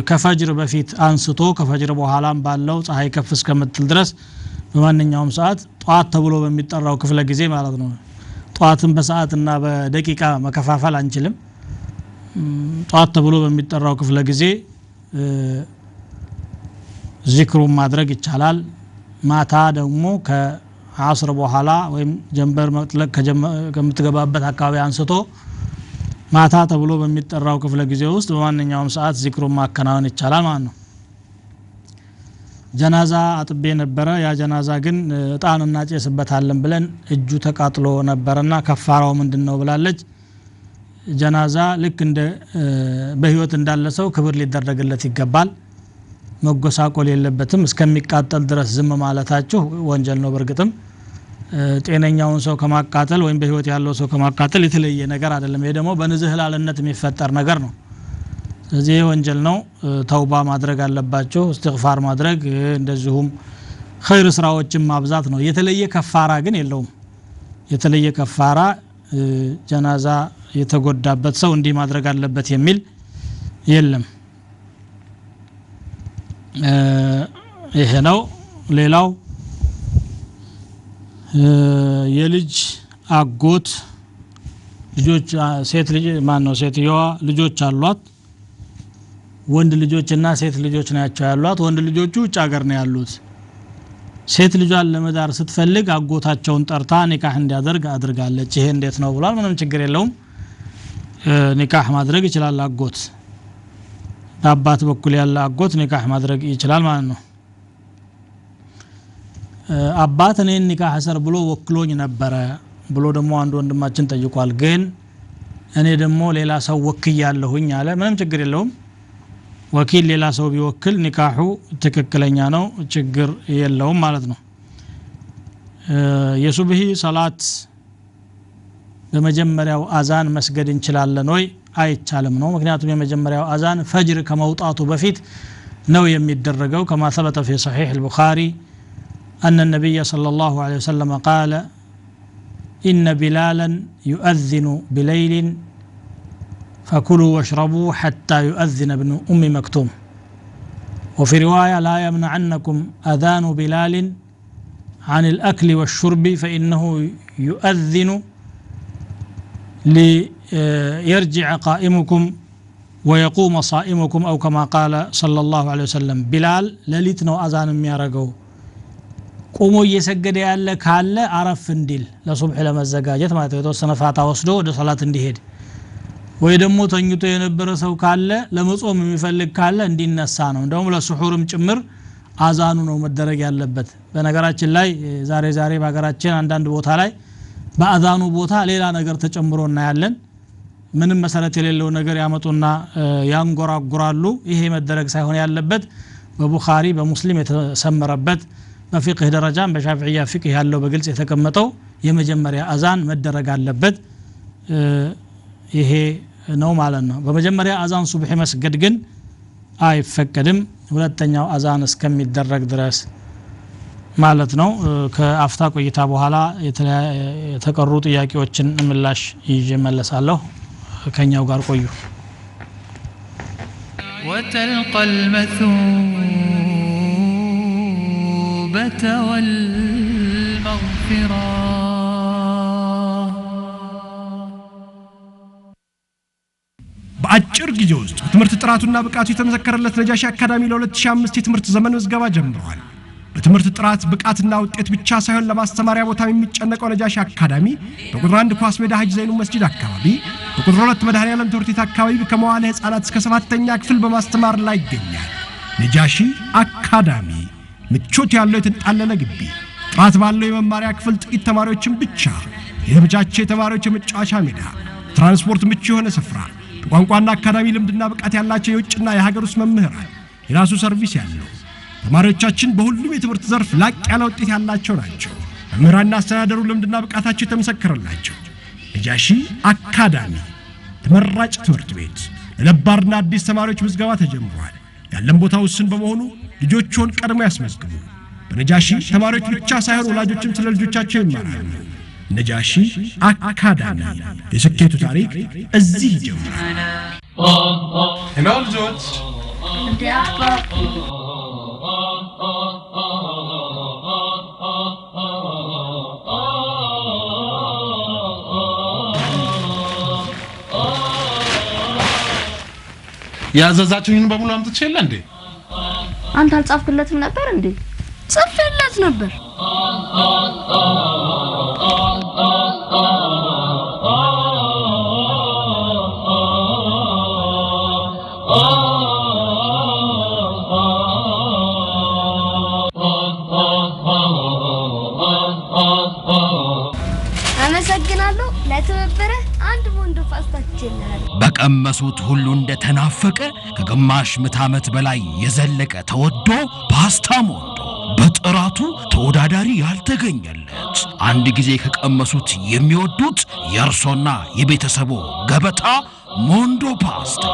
ከፈጅር በፊት አንስቶ ከፈጅር በኋላም ባለው ፀሐይ ከፍ እስከምትል ድረስ በማንኛውም ሰዓት ጧት ተብሎ በሚጠራው ክፍለ ጊዜ ማለት ነው። ጧትን በሰዓትና በደቂቃ መከፋፈል አንችልም። ጧት ተብሎ በሚጠራው ክፍለ ጊዜ ዚክሩን ማድረግ ይቻላል። ማታ ደግሞ ከአስር በኋላ ወይም ጀንበር መጥለቅ ከምትገባበት አካባቢ አንስቶ ማታ ተብሎ በሚጠራው ክፍለ ጊዜ ውስጥ በማንኛውም ሰዓት ዚክሩን ማከናወን ይቻላል ማለት ነው። ጀናዛ አጥቤ ነበረ። ያ ጀናዛ ግን እጣን እናጨስበታለን ብለን እጁ ተቃጥሎ ነበርና ከፋራው ምንድነው ብላለች። ጀናዛ ልክ እንደ በህይወት እንዳለ ሰው ክብር ሊደረግለት ይገባል። መጎሳቆል የለበትም። እስከሚቃጠል ድረስ ዝም ማለታችሁ ወንጀል ነው። በእርግጥም ጤነኛውን ሰው ከማቃጠል ወይም በህይወት ያለው ሰው ከማቃጠል የተለየ ነገር አይደለም። ይሄ ደግሞ በንዝህላልነት የሚፈጠር ነገር ነው። ስለዚህ ይሄ ወንጀል ነው። ተውባ ማድረግ አለባችሁ፣ እስትግፋር ማድረግ፣ እንደዚሁም ኸይር ስራዎችን ማብዛት ነው። የተለየ ከፋራ ግን የለውም። የተለየ ከፋራ ጀናዛ የተጎዳበት ሰው እንዲህ ማድረግ አለበት የሚል የለም። ይሄ ነው። ሌላው የልጅ አጎት ልጆች ሴት ልጅ ማን ነው ሴትየዋ ልጆች አሏት። ወንድ ልጆችና ሴት ልጆች ናቸው ያሏት። ወንድ ልጆቹ ውጭ ሀገር ነው ያሉት። ሴት ልጇን ለመዳር ስትፈልግ አጎታቸውን ጠርታ ኒካህ እንዲያደርግ አድርጋለች። ይሄ እንዴት ነው ብሏል። ምንም ችግር የለውም። ኒካህ ማድረግ ይችላል። አጎት በአባት በኩል ያለ አጎት ኒካህ ማድረግ ይችላል ማለት ነው። አባት እኔን ኒካህ ሰር ብሎ ወክሎኝ ነበረ ብሎ ደግሞ አንድ ወንድማችን ጠይቋል። ግን እኔ ደግሞ ሌላ ሰው ወክያለሁኝ አለ። ምንም ችግር የለውም። ወኪል ሌላ ሰው ቢወክል ኒካሁ ትክክለኛ ነው፣ ችግር የለውም ማለት ነው። የሱብሂ ሰላት በመጀመሪያው አዛን መስገድ እንችላለን ወይ? አይቻልም ነው። ምክንያቱም የመጀመሪያው አዛን ፈጅር ከመውጣቱ በፊት ነው የሚደረገው። ከማ ثبت في صحيح البخاري أن النبي صلى الله عليه وسلم قال إن بلالا يؤذن بليل فكلوا واشربوا حتى يؤذن ابن أم مكتوم، وفي رواية لا يمنعنكم أذان بلال عن الأكل والشرب فإنه يؤذن ليرجع قائمكم ويقوم صائمكم أو كما قال صلى الله عليه وسلم. بلال لليت ነው አዛን የሚያረገው። ቆሞ እየሰገደ ያለ ካለ አረፍ እንዲል ለሱብህ ለመዘጋጀት ማለት ነው፣ የተወሰነ ፋታ ወስዶ ወደ ሶላት እንዲሄድ፣ ወይ ደግሞ ተኝቶ የነበረ ሰው ካለ ለመጾም የሚፈልግ ካለ እንዲነሳ ነው። እንደውም ለሱሁርም ጭምር አዛኑ ነው መደረግ ያለበት። በነገራችን ላይ ዛሬ ዛሬ በሀገራችን አንዳንድ ቦታ ላይ በአዛኑ ቦታ ሌላ ነገር ተጨምሮ እናያለን። ምንም መሰረት የሌለው ነገር ያመጡና ያንጎራጉራሉ። ይሄ መደረግ ሳይሆን ያለበት በቡኻሪ በሙስሊም የተሰመረበት በፊቅህ ደረጃም በሻፊዒያ ፊቅህ ያለው በግልጽ የተቀመጠው የመጀመሪያ አዛን መደረግ አለበት፣ ይሄ ነው ማለት ነው። በመጀመሪያ አዛን ሱብሂ መስገድ ግን አይፈቀድም ሁለተኛው አዛን እስከሚደረግ ድረስ ማለት ነው። ከአፍታ ቆይታ በኋላ የተቀሩ ጥያቄዎችን ምላሽ ይዤ እመለሳለሁ። ከኛው ጋር ቆዩ። وتلقى المثوبة والمغفرة. በአጭር ጊዜ ውስጥ በትምህርት ጥራቱና ብቃቱ የተመሰከረለት ነጃሺ አካዳሚ ለ2005 የትምህርት ዘመን ምዝገባ ጀምሯል። በትምህርት ጥራት ብቃትና ውጤት ብቻ ሳይሆን ለማስተማሪያ ቦታም የሚጨነቀው ነጃሺ አካዳሚ በቁጥር 1 ኳስ ሜዳ ሀጅ ዘይኑ መስጂድ አካባቢ፣ በቁጥር 2 መድኃኔዓለም ትምህርት ቤት አካባቢ ከመዋለ ሕፃናት እስከ 7ኛ ክፍል በማስተማር ላይ ይገኛል። ነጃሺ አካዳሚ ምቾት ያለው የተንጣለለ ግቢ፣ ጥራት ባለው የመማሪያ ክፍል ጥቂት ተማሪዎችን ብቻ የተመቻቸ የተማሪዎች የመጫወቻ ሜዳ፣ ትራንስፖርት ምቹ የሆነ ስፍራ፣ በቋንቋና አካዳሚ ልምድና ብቃት ያላቸው የውጭና የሀገር ውስጥ መምህራን፣ የራሱ ሰርቪስ ያለው፣ ተማሪዎቻችን በሁሉም የትምህርት ዘርፍ ላቅ ያለ ውጤት ያላቸው ናቸው። መምህራንና አስተዳደሩ ልምድና ብቃታቸው የተመሰከረላቸው ነጃሺ አካዳሚ ተመራጭ ትምህርት ቤት። ለነባርና አዲስ ተማሪዎች ምዝገባ ተጀምሯል። ያለን ቦታ ውስን በመሆኑ ልጆችዎን ቀድሞ ያስመዝግቡ። በነጃሺ ተማሪዎች ብቻ ሳይሆን ወላጆችም ስለ ልጆቻቸው ይማራሉ። ነጃሺ አካዳሚ የስኬቱ ታሪክ እዚህ ይጀምራል። Hello ልጆች። እንዴ አባ። ያዘዛችሁኝን በሙሉ አምጥቼ የለ እንዴ? አንተ አልጻፍክለትም ነበር እንዴ? ጽፌለት ነበር። አመሰግናለሁ ለትብብርህ። አንድ ቦንዶ ፓስታ ትችላለህ። በቀመሱት ሁሉ እንደተናፈቀ ከግማሽ ምዕተ ዓመት በላይ የዘለቀ ተወዶ ፓስታ ሞንዶ በጥራቱ ተወዳዳሪ ያልተገኘለት፣ አንድ ጊዜ ከቀመሱት የሚወዱት የእርሶና የቤተሰቦ ገበታ ሞንዶ ፓስታ።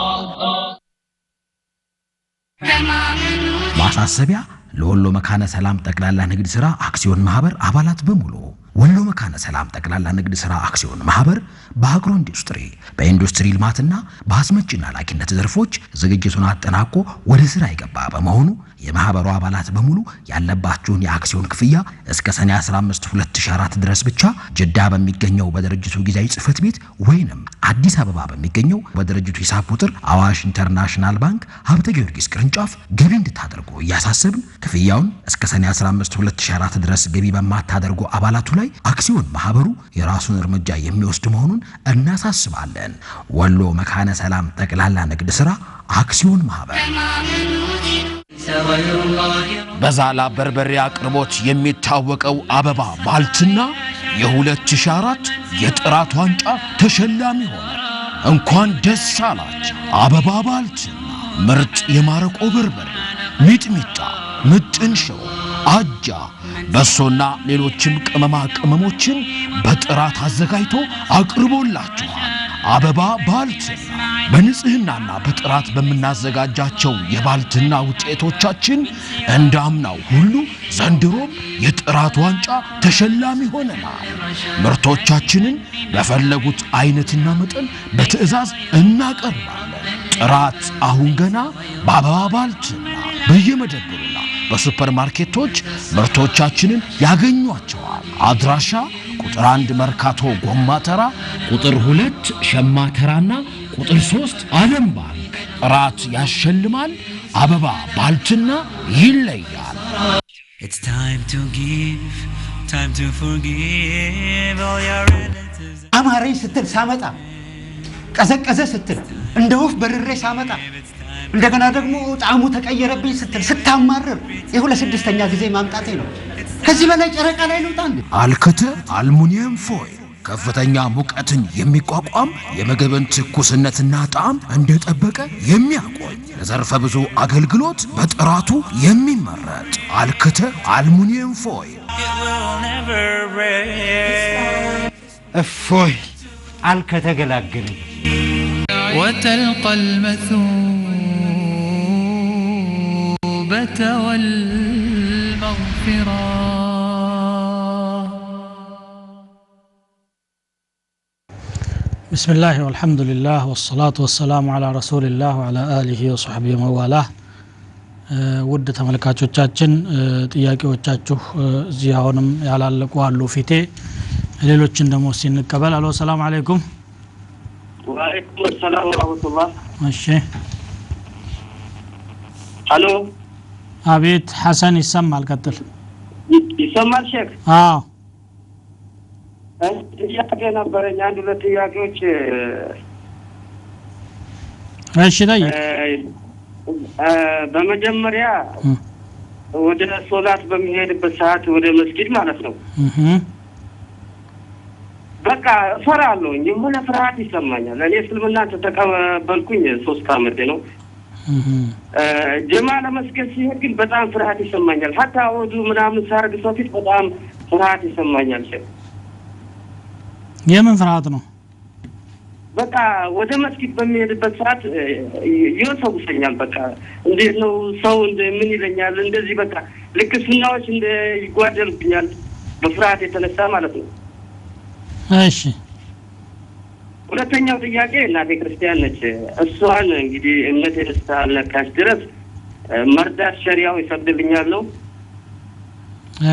ማሳሰቢያ ለወሎ መካነ ሰላም ጠቅላላ ንግድ ሥራ አክሲዮን ማህበር አባላት በሙሉ። ወሎ መካነ ሰላም ጠቅላላ ንግድ ሥራ አክሲዮን ማህበር በአግሮ ኢንዱስትሪ፣ በኢንዱስትሪ ልማትና በአስመጪና ላኪነት ዘርፎች ዝግጅቱን አጠናቆ ወደ ሥራ የገባ በመሆኑ የማህበሩ አባላት በሙሉ ያለባችሁን የአክሲዮን ክፍያ እስከ ሰኔ 15 2004 ድረስ ብቻ ጅዳ በሚገኘው በድርጅቱ ጊዜያዊ ጽሕፈት ቤት ወይንም አዲስ አበባ በሚገኘው በድርጅቱ ሂሳብ ቁጥር አዋሽ ኢንተርናሽናል ባንክ ሀብተ ጊዮርጊስ ቅርንጫፍ ገቢ እንድታደርጉ እያሳሰብን፣ ክፍያውን እስከ ሰኔ 15 2004 ድረስ ገቢ በማታደርጉ አባላቱ ላይ አክሲዮን ማህበሩ የራሱን እርምጃ የሚወስድ መሆኑን እናሳስባለን። ወሎ መካነ ሰላም ጠቅላላ ንግድ ሥራ አክሲዮን ማህበር። በዛላ በርበሬ አቅርቦት የሚታወቀው አበባ ባልትና የ2004 የጥራት ዋንጫ ተሸላሚ ሆነ። እንኳን ደስ አላችሁ! አበባ ባልትና ምርጥ የማረቆ በርበሬ፣ ሚጥሚጣ፣ ምጥን ሽሮ፣ አጃ፣ በሶና ሌሎችም ቅመማ ቅመሞችን በጥራት አዘጋጅቶ አቅርቦላችኋል። አበባ ባልትና በንጽህናና በጥራት በምናዘጋጃቸው የባልትና ውጤቶቻችን እንዳምናው ሁሉ ዘንድሮም የጥራት ዋንጫ ተሸላሚ ሆነናል። ምርቶቻችንን በፈለጉት አይነትና መጠን በትዕዛዝ እናቀርባለን። ጥራት አሁን ገና በአበባ ባልትና በየመደብሩና በሱፐር ማርኬቶች ምርቶቻችንን ያገኟቸዋል። አድራሻ ቁጥር 1 መርካቶ ጎማ ተራ፣ ቁጥር 2 ሸማ ተራና ቁጥር 3 ዓለም ባንክ። ጥራት ያሸልማል። አበባ ባልትና ይለያል። It's time to give, time to forgive all your relatives. አማረኝ ስትል ሳመጣ፣ ቀዘቀዘ ስትል እንደ ወፍ በርሬ ሳመጣ፣ እንደገና ደግሞ ጣዕሙ ተቀየረብኝ ስትል ስታማርር ይኸው ለስድስተኛ ጊዜ ማምጣቴ ነው። ከዚህ በላይ ጨረቃ ላይ ልውጣ እንዴ? አልክተ aluminium foil ከፍተኛ ሙቀትን የሚቋቋም የምግብን ትኩስነትና ጣዕም እንደጠበቀ የሚያቆይ ለዘርፈ ብዙ አገልግሎት በጥራቱ የሚመረጥ አልክተ አልሙኒየም foil። It will never break. እፎይ አልከተገላገለኝ። وتلقى المثوبة والمغفرة. بسم الله والحمد لله والصلاة والسلام على رسول الله وعلى آله وصحبه ومن. ውድ ተመልካቾቻችን፣ ጥያቄዎቻችሁ እዚህ አሁንም ያላለቁ አሉ ፊቴ። ሌሎችን ደግሞ ሲንቀበል። አሎ፣ ሰላም አለይኩም። ወአለይኩም ሰላም ወራህመቱላህ። እሺ። አሎ። አቤት ሐሰን፣ ይሰማል? ቀጥል። ይሰማል ሼክ? አዎ። ጥያቄ ነበረኝ፣ አንድ ሁለት ጥያቄዎች። እሺ፣ ጠይቅ። በመጀመሪያ ወደ ሶላት በሚሄድበት ሰዓት፣ ወደ መስጊድ ማለት ነው፣ በቃ እፈራለሁ። የሆነ ፍርሃት ይሰማኛል። እኔ እስልምና ተቀበልኩኝ 3 አመቴ ነው። ጀማ ለመስገድ ሲሄድ ግን በጣም ፍርሃት ይሰማኛል። ሀታ ወዱ ምናምን ሳርግ ሰው ፊት በጣም ፍርሃት ይሰማኛል። የምን ፍርሃት ነው? በቃ ወደ መስጊድ በሚሄድበት ሰዓት ይወሰውሰኛል። በቃ እንዴት ነው፣ ሰው እንደ ምን ይለኛል? እንደዚህ በቃ ልክ ሱናዎች እንደ ይጓደሉብኛል በፍርሃት የተነሳ ማለት ነው። እሺ። ሁለተኛው ጥያቄ እናቴ ክርስቲያን ነች። እሷን እንግዲህ እምነት እስካልነካች ድረስ መርዳት ሸሪያው ይፈቅድልኛል ነው?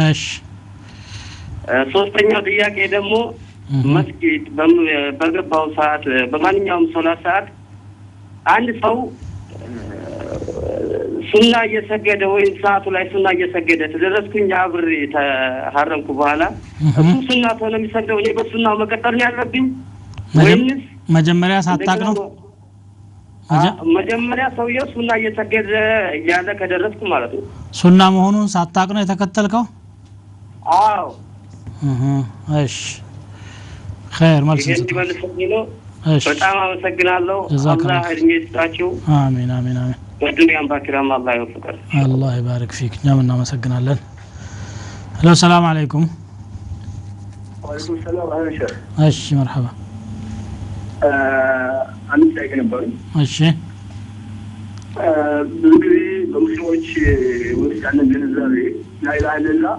እሺ። ሶስተኛው ጥያቄ ደግሞ መስጊድ በገባው ሰዓት፣ በማንኛውም ሶላት ሰዓት አንድ ሰው ሱና እየሰገደ ወይም ሰዓቱ ላይ ሱና እየሰገደ ተደረስኩኝ፣ አብሬ ተሐረምኩ በኋላ እሱ ሱና ሆነ የሚሰግደው፣ እኔ በሱናው መቀጠል ነው ያለብኝ ወይንስ መጀመሪያ ሳታቅ ነው? መጀመሪያ ሰውየው ሱና እየሰገደ እያለ ከደረስኩ ማለት ነው። ሱና መሆኑን ሳታቅ ነው የተከተልከው? አዎ። እሺ፣ ኸይር፣ መልስ። እንዲመልስልኝ ነው። በጣም አመሰግናለሁ። አላህ እድሜ ይስጣችሁ። አሜን አሜን አሜን። በዱንያም በአኺራም አላህ ይወፍቀን። አላህ ይባርክ ፊክ። እኛም እናመሰግናለን። ሄሎ፣ ሰላም አለይኩም። ወአለይኩም ሰላም። አህለን። እሺ፣ መርሐባ። አንድ ጥያቄ ነበረኝ። እሺ። ብዙ ጊዜ በሙስሊሞች ውስጥ ያለን ግንዛቤ ላኢላሃ ኢለላህ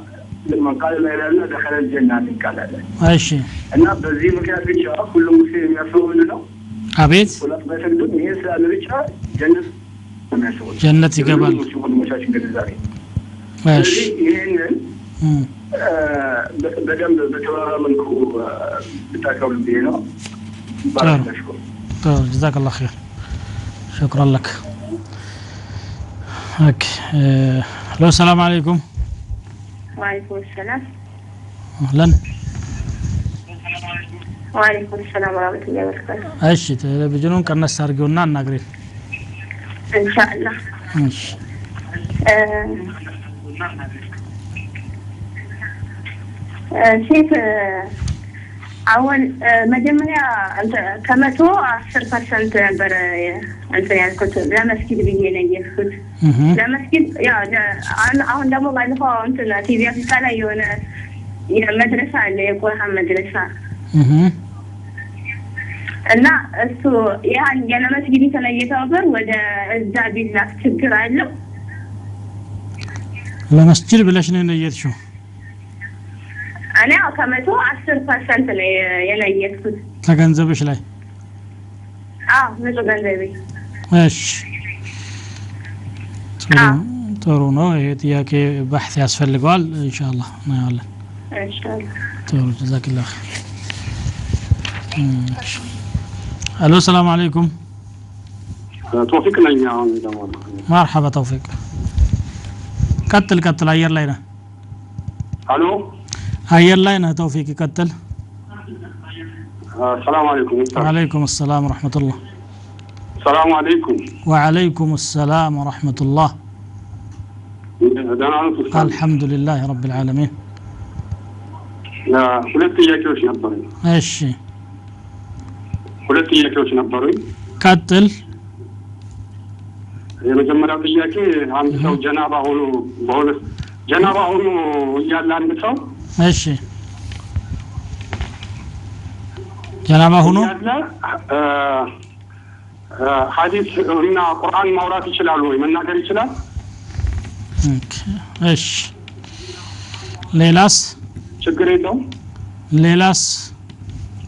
من قال لا اله الا الله دخل الجنه የሚል ቃል አለ። እሺ። እና በዚህ ምክንያት ብቻ ሁሉም ሙስሊም የሚያስበው ምንድን ነው? አቤት። ሶላት ባይሰግዱም ይሄን ስላለ ብቻ ጀነት ነው የሚያስቡት። ጀነት ይገባል። ሙስሊም ወንድሞቻችን ግንዛቤ። ስለዚህ ይህንን በደንብ በተብራራ መልኩ ብታቀርቡ ብዬ ነው። ጥሩ፣ جزاك الله خير، شكرا لك። Okay፣ ሄሎ፣ ሰላም አለይኩም። وعليكم السلام. أهلا. وعليكم السلام ورحمة الله وبركاته. እሺ፣ ቴሌቪዥኑን ቀነስ አድርጊውና አናግሪን። إن شاء الله. እሺ። ሼክ፣ አሁን መጀመሪያ ከ110 percent ነበረ እንትን ያልኩት፣ ለመስጊድ ብዬ ነው የሄድኩት። ለመስጊድ ያው አሁን ደግሞ ባለፈው እንትን ቲቪ አፍሪካ ላይ የሆነ መድረሳ አለ፣ የቁርአን መድረሳ፣ እና እሱ ያን ለመስጊድ የተለየተው ብር ወደ እዛ ቢላክ ችግር አለው? ለመስጂድ ብለሽ ነው የነየትሽው? እኔ ያው ከ110 percent ነው የነየትኩት። ከገንዘብሽ ላይ? አዎ፣ ንጹህ ገንዘቤ። እሺ፣ ጥሩ ነው። ይሄ ጥያቄ بحث ያስፈልገዋል። ኢንሻአላህ እናየዋለን። ኢንሻአላህ። ጥሩ፣ جزاك الله خير። አሎ፣ ሰላም አለይኩም። ቶፊቅ ነኝ አሁን ደግሞ። መርሐባ ተውፊቅ፣ ቀጥል ቀጥል፣ አየር ላይ ነህ። አሎ። አየር ላይ ነህ ተውፊቅ፣ ቀጥል። ሰላም አለይኩም። ወአለይኩም ሰላም ወረሕመቱላህ። ሰላም አለይኩም። ወአለይኩም ሰላም ወረሕመቱላህ። ደህና ነዎት ኡስታዝ? አልሐምዱሊላህ ረቢል ዓለሚን። ሁለት ጥያቄዎች ነበሩኝ። እሺ፣ ሁለት ጥያቄዎች ነበሩኝ። ቀጥል። የመጀመሪያው ጥያቄ አንድ ሰው ጀናባ ሆኖ በሁለት ጀናባ ሆኖ እያለ አንድ ሰው እሺ፣ ጀናባ ሆኖ እያለ ሐዲስ እና ቁርአን ማውራት ይችላል ወይ መናገር ይችላል? Okay፣ እሺ። ሌላስ? ችግር የለውም። ሌላስ?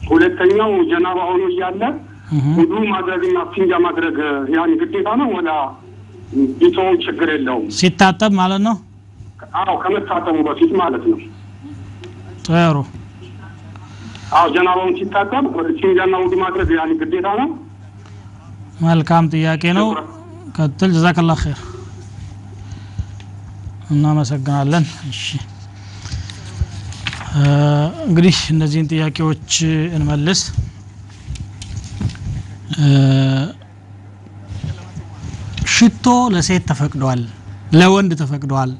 ሁለተኛው ጀናባ ሆኖ እያለ ውዱ ማድረግና ኢስቲንጃ ማድረግ ያን ግዴታ ነው ወላ ቢተው ችግር የለውም? ሲታጠብ ማለት ነው? አዎ፣ ከመታጠቡ በፊት ማለት ነው። ጥሩ። አዎ፣ ጀናባውን ሲታጠብ ኢስቲንጃና ውዱ ማድረግ ያን ግዴታ ነው? መልካም ጥያቄ ነው። ቀጥል። ጀዛከላህ ኸይር፣ እናመሰግናለን። እሺ፣ እንግዲህ እነዚህን ጥያቄዎች እንመልስ። ሽቶ ለሴት ተፈቅዷል፣ ለወንድ ተፈቅዷል፣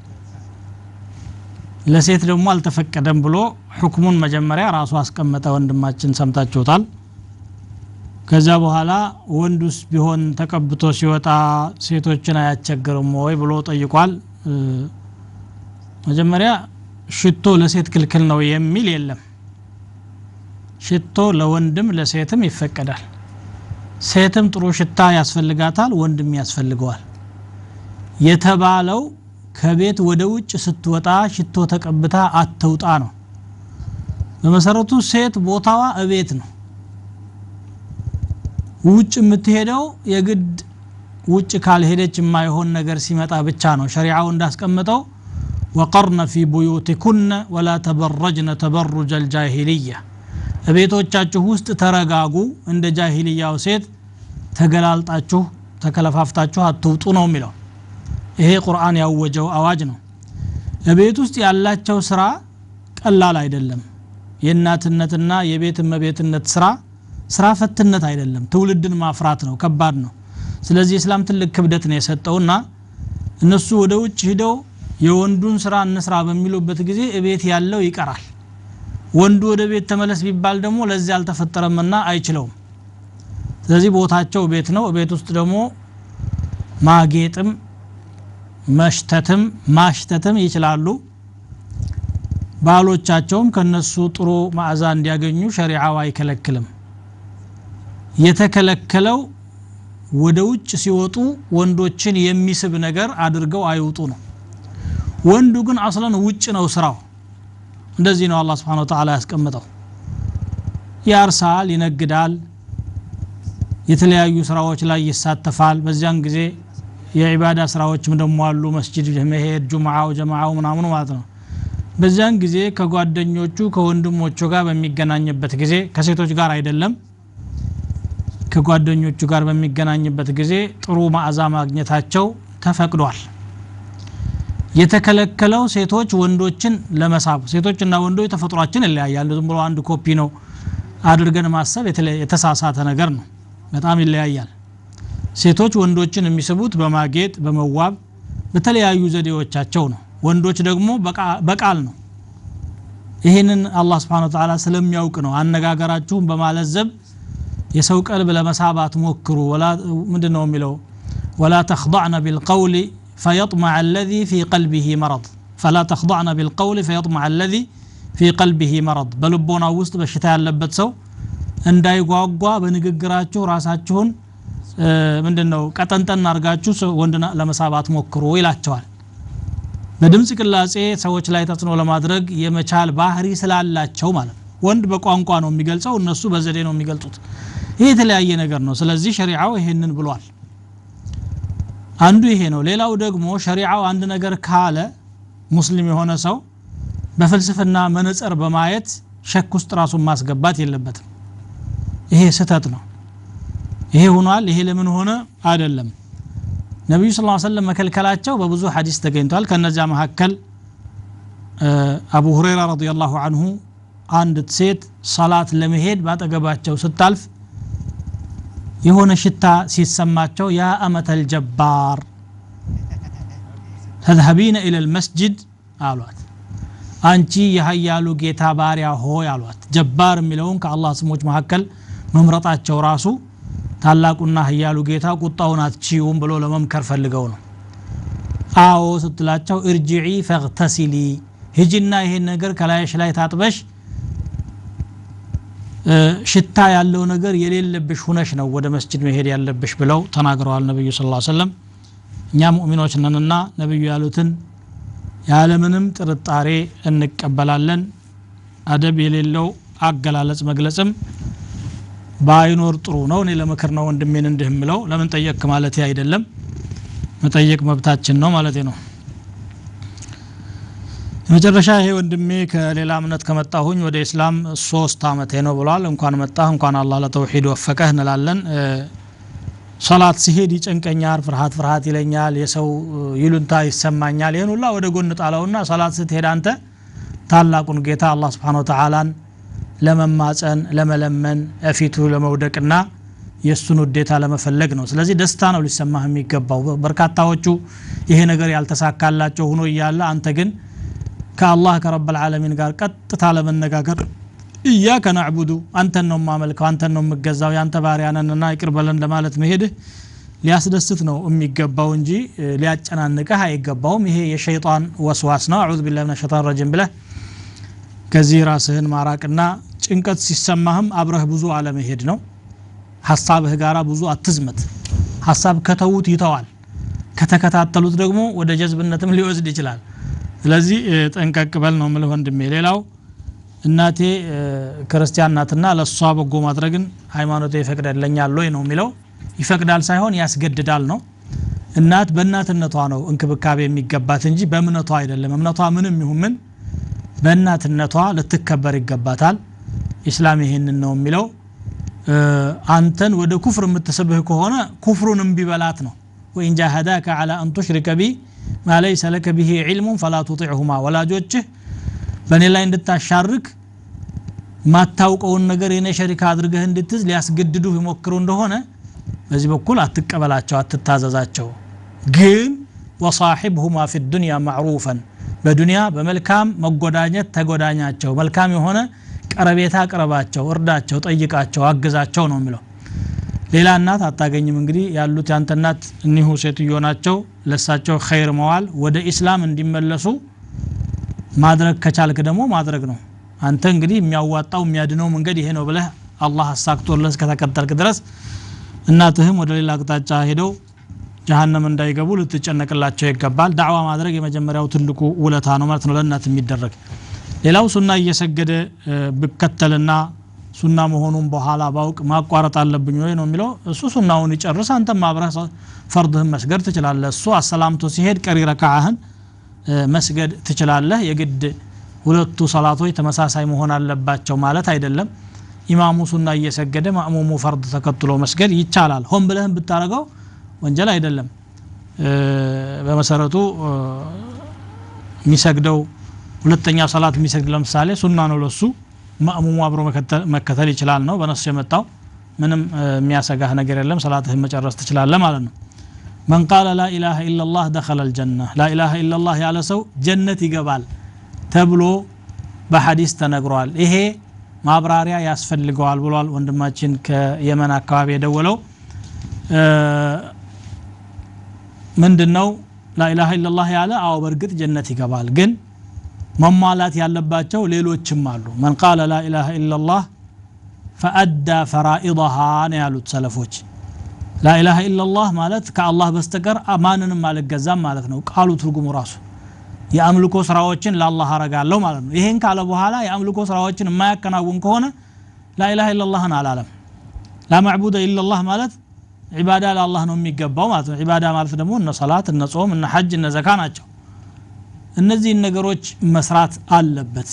ለሴት ደግሞ አልተፈቀደም ብሎ ሁክሙን መጀመሪያ ራሱ አስቀመጠ። ወንድማችን ሰምታችሁታል። ከዛ በኋላ ወንዱስ ቢሆን ተቀብቶ ሲወጣ ሴቶችን አያስቸግርም ወይ ብሎ ጠይቋል። መጀመሪያ ሽቶ ለሴት ክልክል ነው የሚል የለም። ሽቶ ለወንድም ለሴትም ይፈቀዳል። ሴትም ጥሩ ሽታ ያስፈልጋታል፣ ወንድም ያስፈልገዋል። የተባለው ከቤት ወደ ውጭ ስትወጣ ሽቶ ተቀብታ አትውጣ ነው። በመሰረቱ ሴት ቦታዋ እቤት ነው። ውጭ የምትሄደው የግድ ውጭ ካልሄደች የማይሆን ነገር ሲመጣ ብቻ ነው። ሸሪዓው እንዳስቀመጠው ወቀርነ ፊ ቡዩቲኩነ ወላ ተበረጅነ ተበሩጀ አልጃሂልያ፣ እቤቶቻችሁ ውስጥ ተረጋጉ፣ እንደ ጃሂልያው ሴት ተገላልጣችሁ ተከለፋፍታችሁ አትውጡ ነው የሚለው። ይሄ ቁርአን ያወጀው አዋጅ ነው። እቤት ውስጥ ያላቸው ስራ ቀላል አይደለም። የእናትነትና የቤት እመቤትነት ስራ ስራ ፈትነት አይደለም፣ ትውልድን ማፍራት ነው፣ ከባድ ነው። ስለዚህ እስላም ትልቅ ክብደት ነው የሰጠውና እነሱ ወደ ውጭ ሂደው የወንዱን ስራ እንስራ በሚሉበት ጊዜ እቤት ያለው ይቀራል። ወንዱ ወደ ቤት ተመለስ ቢባል ደግሞ ለዚህ አልተፈጠረምና አይችለውም። ስለዚህ ቦታቸው ቤት ነው። ቤት ውስጥ ደግሞ ማጌጥም መሽተትም ማሽተትም ይችላሉ። ባሎቻቸውም ከነሱ ጥሩ መዓዛ እንዲያገኙ ሸሪዓው አይከለክልም። የተከለከለው ወደ ውጭ ሲወጡ ወንዶችን የሚስብ ነገር አድርገው አይውጡ ነው። ወንዱ ግን አስለን ውጭ ነው ስራው። እንደዚህ ነው አላህ Subhanahu Wa Ta'ala ያስቀመጠው። ያርሳል፣ ይነግዳል፣ የተለያዩ ስራዎች ላይ ይሳተፋል። በዚያን ጊዜ የዒባዳ ስራዎችም ደሞ አሉ፣ መስጂድ መሄድ፣ ጁምዓው፣ ጀማዓው ምናምኑ ማለት ነው። በዚያን ጊዜ ከጓደኞቹ ከወንድሞቹ ጋር በሚገናኝበት ጊዜ ከሴቶች ጋር አይደለም፣ ከጓደኞቹ ጋር በሚገናኝበት ጊዜ ጥሩ መዓዛ ማግኘታቸው ተፈቅዷል። የተከለከለው ሴቶች ወንዶችን ለመሳብ፣ ሴቶችና ወንዶች ተፈጥሯችን ይለያያል። ዝም ብሎ አንድ ኮፒ ነው አድርገን ማሰብ የተሳሳተ ነገር ነው። በጣም ይለያያል። ሴቶች ወንዶችን የሚስቡት በማጌጥ በመዋብ በተለያዩ ዘዴዎቻቸው ነው። ወንዶች ደግሞ በቃል ነው። ይሄንን አላህ Subhanahu Wa Ta'ala ስለሚያውቅ ነው አነጋገራችሁን በማለዘብ የሰው ቀልብ ለመሳብ አትሞክሩ። ወላ ምንድነው የሚለው? ወላ ተخضعن بالقول فيطمع الذي في قلبه مرض فلا تخضعن بالقول فيطمع الذي في قلبه مرض በልቦናው ውስጥ በሽታ ያለበት ሰው እንዳይጓጓ በንግግራችሁ ራሳችሁን ምንድነው ቀጠንጠን አርጋችሁ ወንድና ለመሳብ አትሞክሩ ይላቸዋል። በድምጽ ቅላጼ ሰዎች ላይ ተጽዕኖ ለማድረግ የመቻል ባህሪ ስላላቸው ማለት ነው። ወንድ በቋንቋ ነው የሚገልጸው፣ እነሱ በዘዴ ነው የሚገልጹት። ይሄ የተለያየ ነገር ነው። ስለዚህ ሸሪዓው ይሄንን ብሏል። አንዱ ይሄ ነው። ሌላው ደግሞ ሸሪዓው አንድ ነገር ካለ ሙስሊም የሆነ ሰው በፍልስፍና መነጽር በማየት ሸክ ውስጥ ራሱን ማስገባት የለበትም። ይሄ ስህተት ነው። ይሄ ሆኗል፣ ይሄ ለምን ሆነ አይደለም። ነብዩ ሰለላሁ ዐለይሂ ወሰለም መከልከላቸው በብዙ ሐዲስ ተገኝቷል። ከነዚያ መካከል አቡ ሁረይራ ረዲየላሁ ዐንሁ አንድ ሴት ሰላት ለመሄድ ባጠገባቸው ስታልፍ የሆነ ሽታ ሲሰማቸው ያ አመተል ጀባር ተذهبين الى المسجد አሏት። አንቺ የኃያሉ ጌታ ባሪያ ሆይ አሏት። ጀባር የሚለውን ከአላህ ስሞች መካከል መምረጣቸው ራሱ ታላቁና ኃያሉ ጌታ ቁጣውን አትችይውም ብሎ ለመምከር ፈልገው ነው። አዎ ስትላቸው ارجعي فاغتسلي ሂጂና ይሄን ነገር ከላይሽ ላይ ታጥበሽ ሽታ ያለው ነገር የሌለብሽ ሆነሽ ነው ወደ መስጂድ መሄድ ያለብሽ ብለው ተናግረዋል ነብዩ ሰለላሁ ዐለይሂ ወሰለም። እኛ ሙእሚኖች ነንና ነብዩ ያሉትን ያለምንም ጥርጣሬ እንቀበላለን። አደብ የሌለው አገላለጽ መግለጽም ባይኖር ጥሩ ነው። እኔ ለምክር ነው ወንድሜን እንዲህ የምለው፣ ለምን ጠየቅክ ማለቴ አይደለም። መጠየቅ መብታችን ነው ማለቴ ነው። መጨረሻ ይሄ ወንድሜ ከሌላ እምነት ከመጣሁኝ ወደ እስላም 3 አመቴ ነው ብሏል። እንኳን መጣህ እንኳን አላህ ለተውሂድ ወፈቀህ እንላለን። ሶላት ሲሄድ ይጨንቀኛል፣ ፍርሃት ፍርሃት ይለኛል፣ የሰው ይሉንታ ይሰማኛል። ይሄን ሁላ ወደ ጎን ጣለውና ሶላት ስትሄድ አንተ ታላቁን ጌታ አላህ Subhanahu Wa Ta'ala ለመማፀን ለመለመን እፊቱ ለመውደቅና የሱን ውዴታ ለመፈለግ ነው። ስለዚህ ደስታ ነው ሊሰማህ የሚገባው። በርካታዎቹ ይሄ ነገር ያልተሳካላቸው ሆኖ እያለ አንተ ግን ከአላህ ከረብ العالمين ጋር ቀጥታ ለመነጋገር إياك نعبد አንተን ነው የማመልከው አንተን ነው የምገዛው ያንተ ባሪያ ነንና ይቅር በለን ለማለት መሄድህ ሊያስደስት ነው የሚገባው እንጂ ሊያጨናንቅህ አይገባውም። ይሄ የሸይጣን ወስዋስ ነው። አዑዙ ቢላሂ ሚነ ሸይጣን ረጂም ብለህ ከዚህ ራስህን ማራቅና ጭንቀት ሲሰማህም አብረህ ብዙ አለመሄድ ነው። ሐሳብህ ጋራ ብዙ አትዝመት። ሐሳብ ከተውት ይተዋል፣ ከተከታተሉት ደግሞ ወደ ጀዝብነትም ሊወስድ ይችላል። ስለዚህ ጠንቀቅ በል ነው የምልህ ወንድሜ። ሌላው እናቴ ክርስቲያን ናትና ለሷ በጎ ማድረግን ሃይማኖቴ ይፈቅድልኛል ወይ ነው የሚለው። ይፈቅዳል ሳይሆን ያስገድዳል ነው። እናት በእናትነቷ ነው እንክብካቤ የሚገባት እንጂ በእምነቷ አይደለም። እምነቷ ምንም ይሁን ምን በእናትነቷ ልትከበር ይገባታል። ኢስላም ይሄንን ነው የሚለው። አንተን ወደ ኩፍር የምትስብህ ከሆነ ኩፍሩን እምቢ በላት ነው። ወኢን ጃሃዳከ ዐላ አን ቱሽሪከ ቢ ማ ለይሰ ለከ ቢሂ ዒልሙን ፈላ ቱጢዕሁማ። ወላጆችህ በእኔ ላይ እንድታሻርክ ማታውቀውን ነገር የኔ ሸሪካ አድርገህ እንድትዝ ሊያስገድዱህ ይሞክሩ እንደሆነ በዚህ በኩል አትቀበላቸው፣ አትታዘዛቸው። ግን ወሳሒብሁማ ፊ ዱንያ ማዕሩፈን፣ በዱንያ በመልካም መጎዳኘት ተጎዳኛቸው፣ መልካም የሆነ ቀረቤታ ቅረባቸው፣ እርዳቸው፣ ጠይቃቸው፣ አግዛቸው ነው የሚለው። ሌላ እናት አታገኝም። እንግዲህ ያሉት ያንተ እናት እኒሁ ሴትዮ ናቸው። ለሳቸው ኸይር መዋል ወደ ኢስላም እንዲመለሱ ማድረግ ከቻልክ ደግሞ ማድረግ ነው። አንተ እንግዲህ የሚያዋጣው የሚያድነው መንገድ ይሄ ነው ብለህ አላህ አሳክቶልህ እስከተከተልክ ድረስ እናትህም ወደ ሌላ አቅጣጫ ሄደው ጀሃነም እንዳይገቡ ልትጨነቅላቸው ይገባል። ዳዕዋ ማድረግ የመጀመሪያው ትልቁ ውለታ ነው ማለት ነው ለእናት የሚደረግ። ሌላው ሱና እየሰገደ ብከተልና ሱና መሆኑን በኋላ ባውቅ ማቋረጥ አለብኝ ወይ ነው የሚለው። እሱ ሱናውን ይጨርስ፣ አንተም አብረህ ፈርድህን መስገድ ትችላለህ። እሱ አሰላምቶ ሲሄድ ቀሪ ረካዓህን መስገድ ትችላለህ። የግድ ሁለቱ ሰላቶች ተመሳሳይ መሆን አለባቸው ማለት አይደለም። ኢማሙ ሱና እየሰገደ ማእሙሙ ፈርድ ተከትሎ መስገድ ይቻላል። ሆን ብለህም ብታረገው ወንጀል አይደለም። በመሰረቱ የሚሰግደው ሁለተኛው ሰላት የሚሰግድ ለምሳሌ ሱና ነው ለሱ፣ ማእሙሙ አብሮ መከተል ይችላል ነው በነሱ የመጣው። ምንም የሚያሰጋህ ነገር የለም። ሰላትህን መጨረስ ትችላለህ ማለት ነው። መን ቃለ ላ ኢላሃ ኢላላህ ደኸለ አልጀና፣ ላ ኢላሃ ኢላላህ ያለ ሰው ጀነት ይገባል ተብሎ በሐዲስ ተነግሯል። ይሄ ማብራሪያ ያስፈልገዋል ብሏል ወንድማችን ከየመን አካባቢ የደወለው። ምንድነው ላኢላሃ ኢላላህ ያለ? አዎ በእርግጥ ጀነት ይገባል፣ ግን መሟላት ያለባቸው ሌሎችም አሉ። መን ቃለ ላኢላሃ ኢላላህ ፈአዳ ፈራኢضሃ ነው ያሉት ሰለፎች። ላኢላሃ ኢላላህ ማለት ከአላህ በስተቀር ማንንም አልገዛም ማለት ነው። ቃሉ ትርጉሙ ራሱ የአምልኮ ስራዎችን ለአላህ አረጋለሁ ማለት ነው። ይሄን ካለ በኋላ የአምልኮ ስራዎችን የማያከናውን ከሆነ ላኢላሃ ኢላላህን አላለም። ላ ማዕቡደ ኢላላህ ማለት ዒባዳ ለአላህ ነው የሚገባው ማለት ነው። ዒባዳ ማለት ደግሞ እነ ሰላት፣ እነ ጾም፣ እነ ሐጅ፣ እነ ዘካ ናቸው። እነዚህን ነገሮች መስራት አለበት።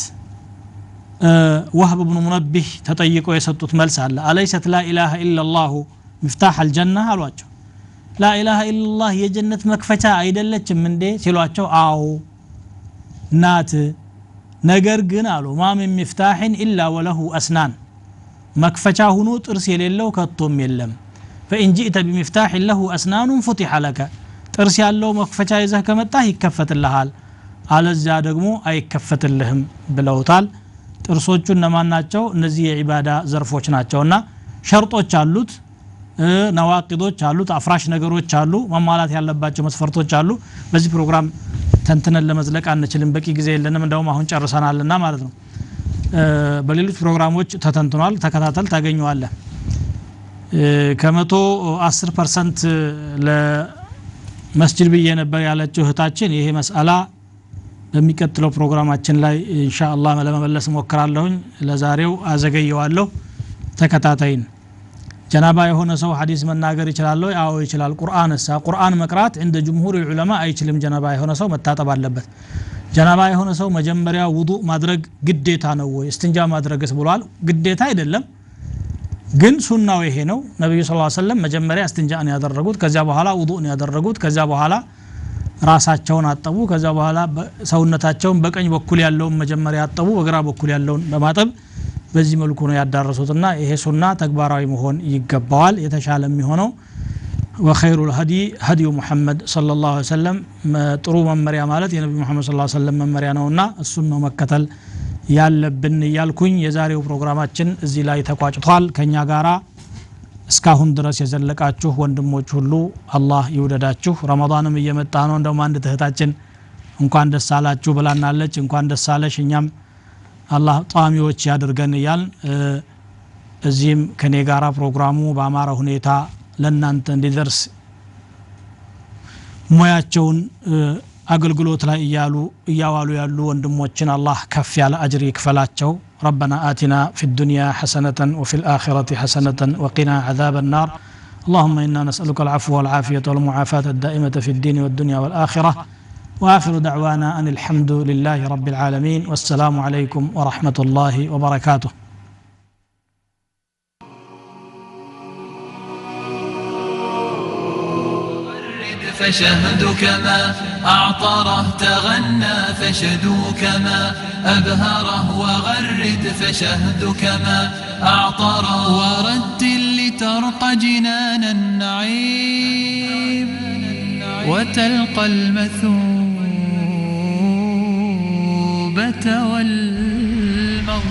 ወህብ ብኑ ሙነቢህ ተጠይቀው የሰጡት መልስ አለ። አለይሰት ላኢላሃ ኢላላሁ ሚፍታህ አልጀና አሏቸው። ላኢላሃ ኢላላህ የጀነት መክፈቻ አይደለችም እንዴ ሲሏቸው አዎ ናት። ነገር ግን አሉ ማ ሚን ሚፍታሕን ኢላ ወለሁ አስናን፣ መክፈቻ ሆኖ ጥርስ የሌለው ከቶም የለም። ፈኢን ጂእተ ቢሚፍታሕን ለሁ አስናኑን ፉቲሐ ለከ፣ ጥርስ ያለው መክፈቻ ይዘህ ከመጣህ ይከፈትልሃል። አለዚያ ደግሞ አይከፈትልህም ብለውታል። ጥርሶቹ እነማን ናቸው? እነዚህ የዒባዳ ዘርፎች ናቸውና ሸርጦች አሉት፣ ነዋቂዶች አሉት፣ አፍራሽ ነገሮች አሉ፣ መሟላት ያለባቸው መስፈርቶች አሉ። በዚህ ፕሮግራም ተንትነን ለመዝለቅ አንችልም፣ በቂ ጊዜ የለንም። እንደውም አሁን ጨርሰናልና ማለት ነው። በሌሎች ፕሮግራሞች ተተንትኗል፣ ተከታተል ታገኘዋለህ። ከ110% ለመስጂድ ብዬ ነበር ያለችው እህታችን፣ ይሄ መስአላ በሚቀጥለው ፕሮግራማችን ላይ ኢንሻአላህ ለመመለስ እሞክራለሁኝ። ለዛሬው አዘገየዋለሁ። ተከታታይን ጀናባ የሆነ ሰው ሐዲስ መናገር ይችላል ወይ? አዎ ይችላል። ቁርአንሳ? ቁርአን መቅራት እንደ ጅምሁር ዑለማ አይችልም። ጀናባ የሆነ ሰው መታጠብ አለበት። ጀናባ የሆነ ሰው መጀመሪያ ውዱእ ማድረግ ግዴታ ነው ወይ? እስትንጃ ማድረግስ ብሏል። ግዴታ አይደለም፣ ግን ሱናው ይሄ ነው። ነብዩ ሰለላሁ ዐለይሂ ወሰለም መጀመሪያ እስትንጃን ያደረጉት፣ ከዚያ በኋላ ውዱእን ያደረጉት፣ ከዚያ በኋላ ራሳቸውን አጠቡ፣ ከዚያ በኋላ ሰውነታቸውን በቀኝ በኩል ያለውን መጀመሪያ አጠቡ፣ በግራ በኩል ያለውን በማጠብ በዚህ መልኩ ነው ያዳረሱትና ይሄ ሱና ተግባራዊ መሆን ይገባዋል። የተሻለ የሚሆነው ወኸይሩል ሀዲ ሀዲዩ ሙሐመድ ሰለላሁ ዐለይሂ ወሰለም፣ ጥሩ መመሪያ ማለት የነብዩ ሙሐመድ ሰለላሁ ዐለይሂ ወሰለም መመሪያ ነውና እሱን ነው መከተል ያለብን እያልኩኝ የዛሬው ፕሮግራማችን እዚህ ላይ ተቋጭቷል። ከኛ ጋራ እስካሁን ድረስ የዘለቃችሁ ወንድሞች ሁሉ አላህ ይውደዳችሁ። ረመዳንም እየመጣ ነው። እንደውም አንድ እህታችን እንኳን ደስ አላችሁ ብላናለች። እንኳን ደስ አለሽ፣ እኛም አላህ ጧሚዎች ያድርገን እያልን እዚህም ከኔ ጋራ ፕሮግራሙ በአማረ ሁኔታ ለእናንተ እንዲደርስ ሙያቸውን አገልግሎት ላይ እያዋሉ ያሉ ወንድሞችን አላህ ከፍ ያለ አጅር ይክፈላቸው። ربنا آتنا في الدنيا حسنة وفي الآخرة حسنة وقنا عذاب النار. اللهم إنا نسألك العفو والعافية والمعافاة الدائمة في الدين والدنيا والآخرة. وآخر دعوانا أن الحمد لله رب العالمين، والسلام عليكم ورحمة الله وبركاته. فشهدك ما أعطره تغنى فشدوك ما أبهره وغرد فشهدك ما أعطره ورتل لترقى جنان النعيم وتلقى المثوبة والمغفرة.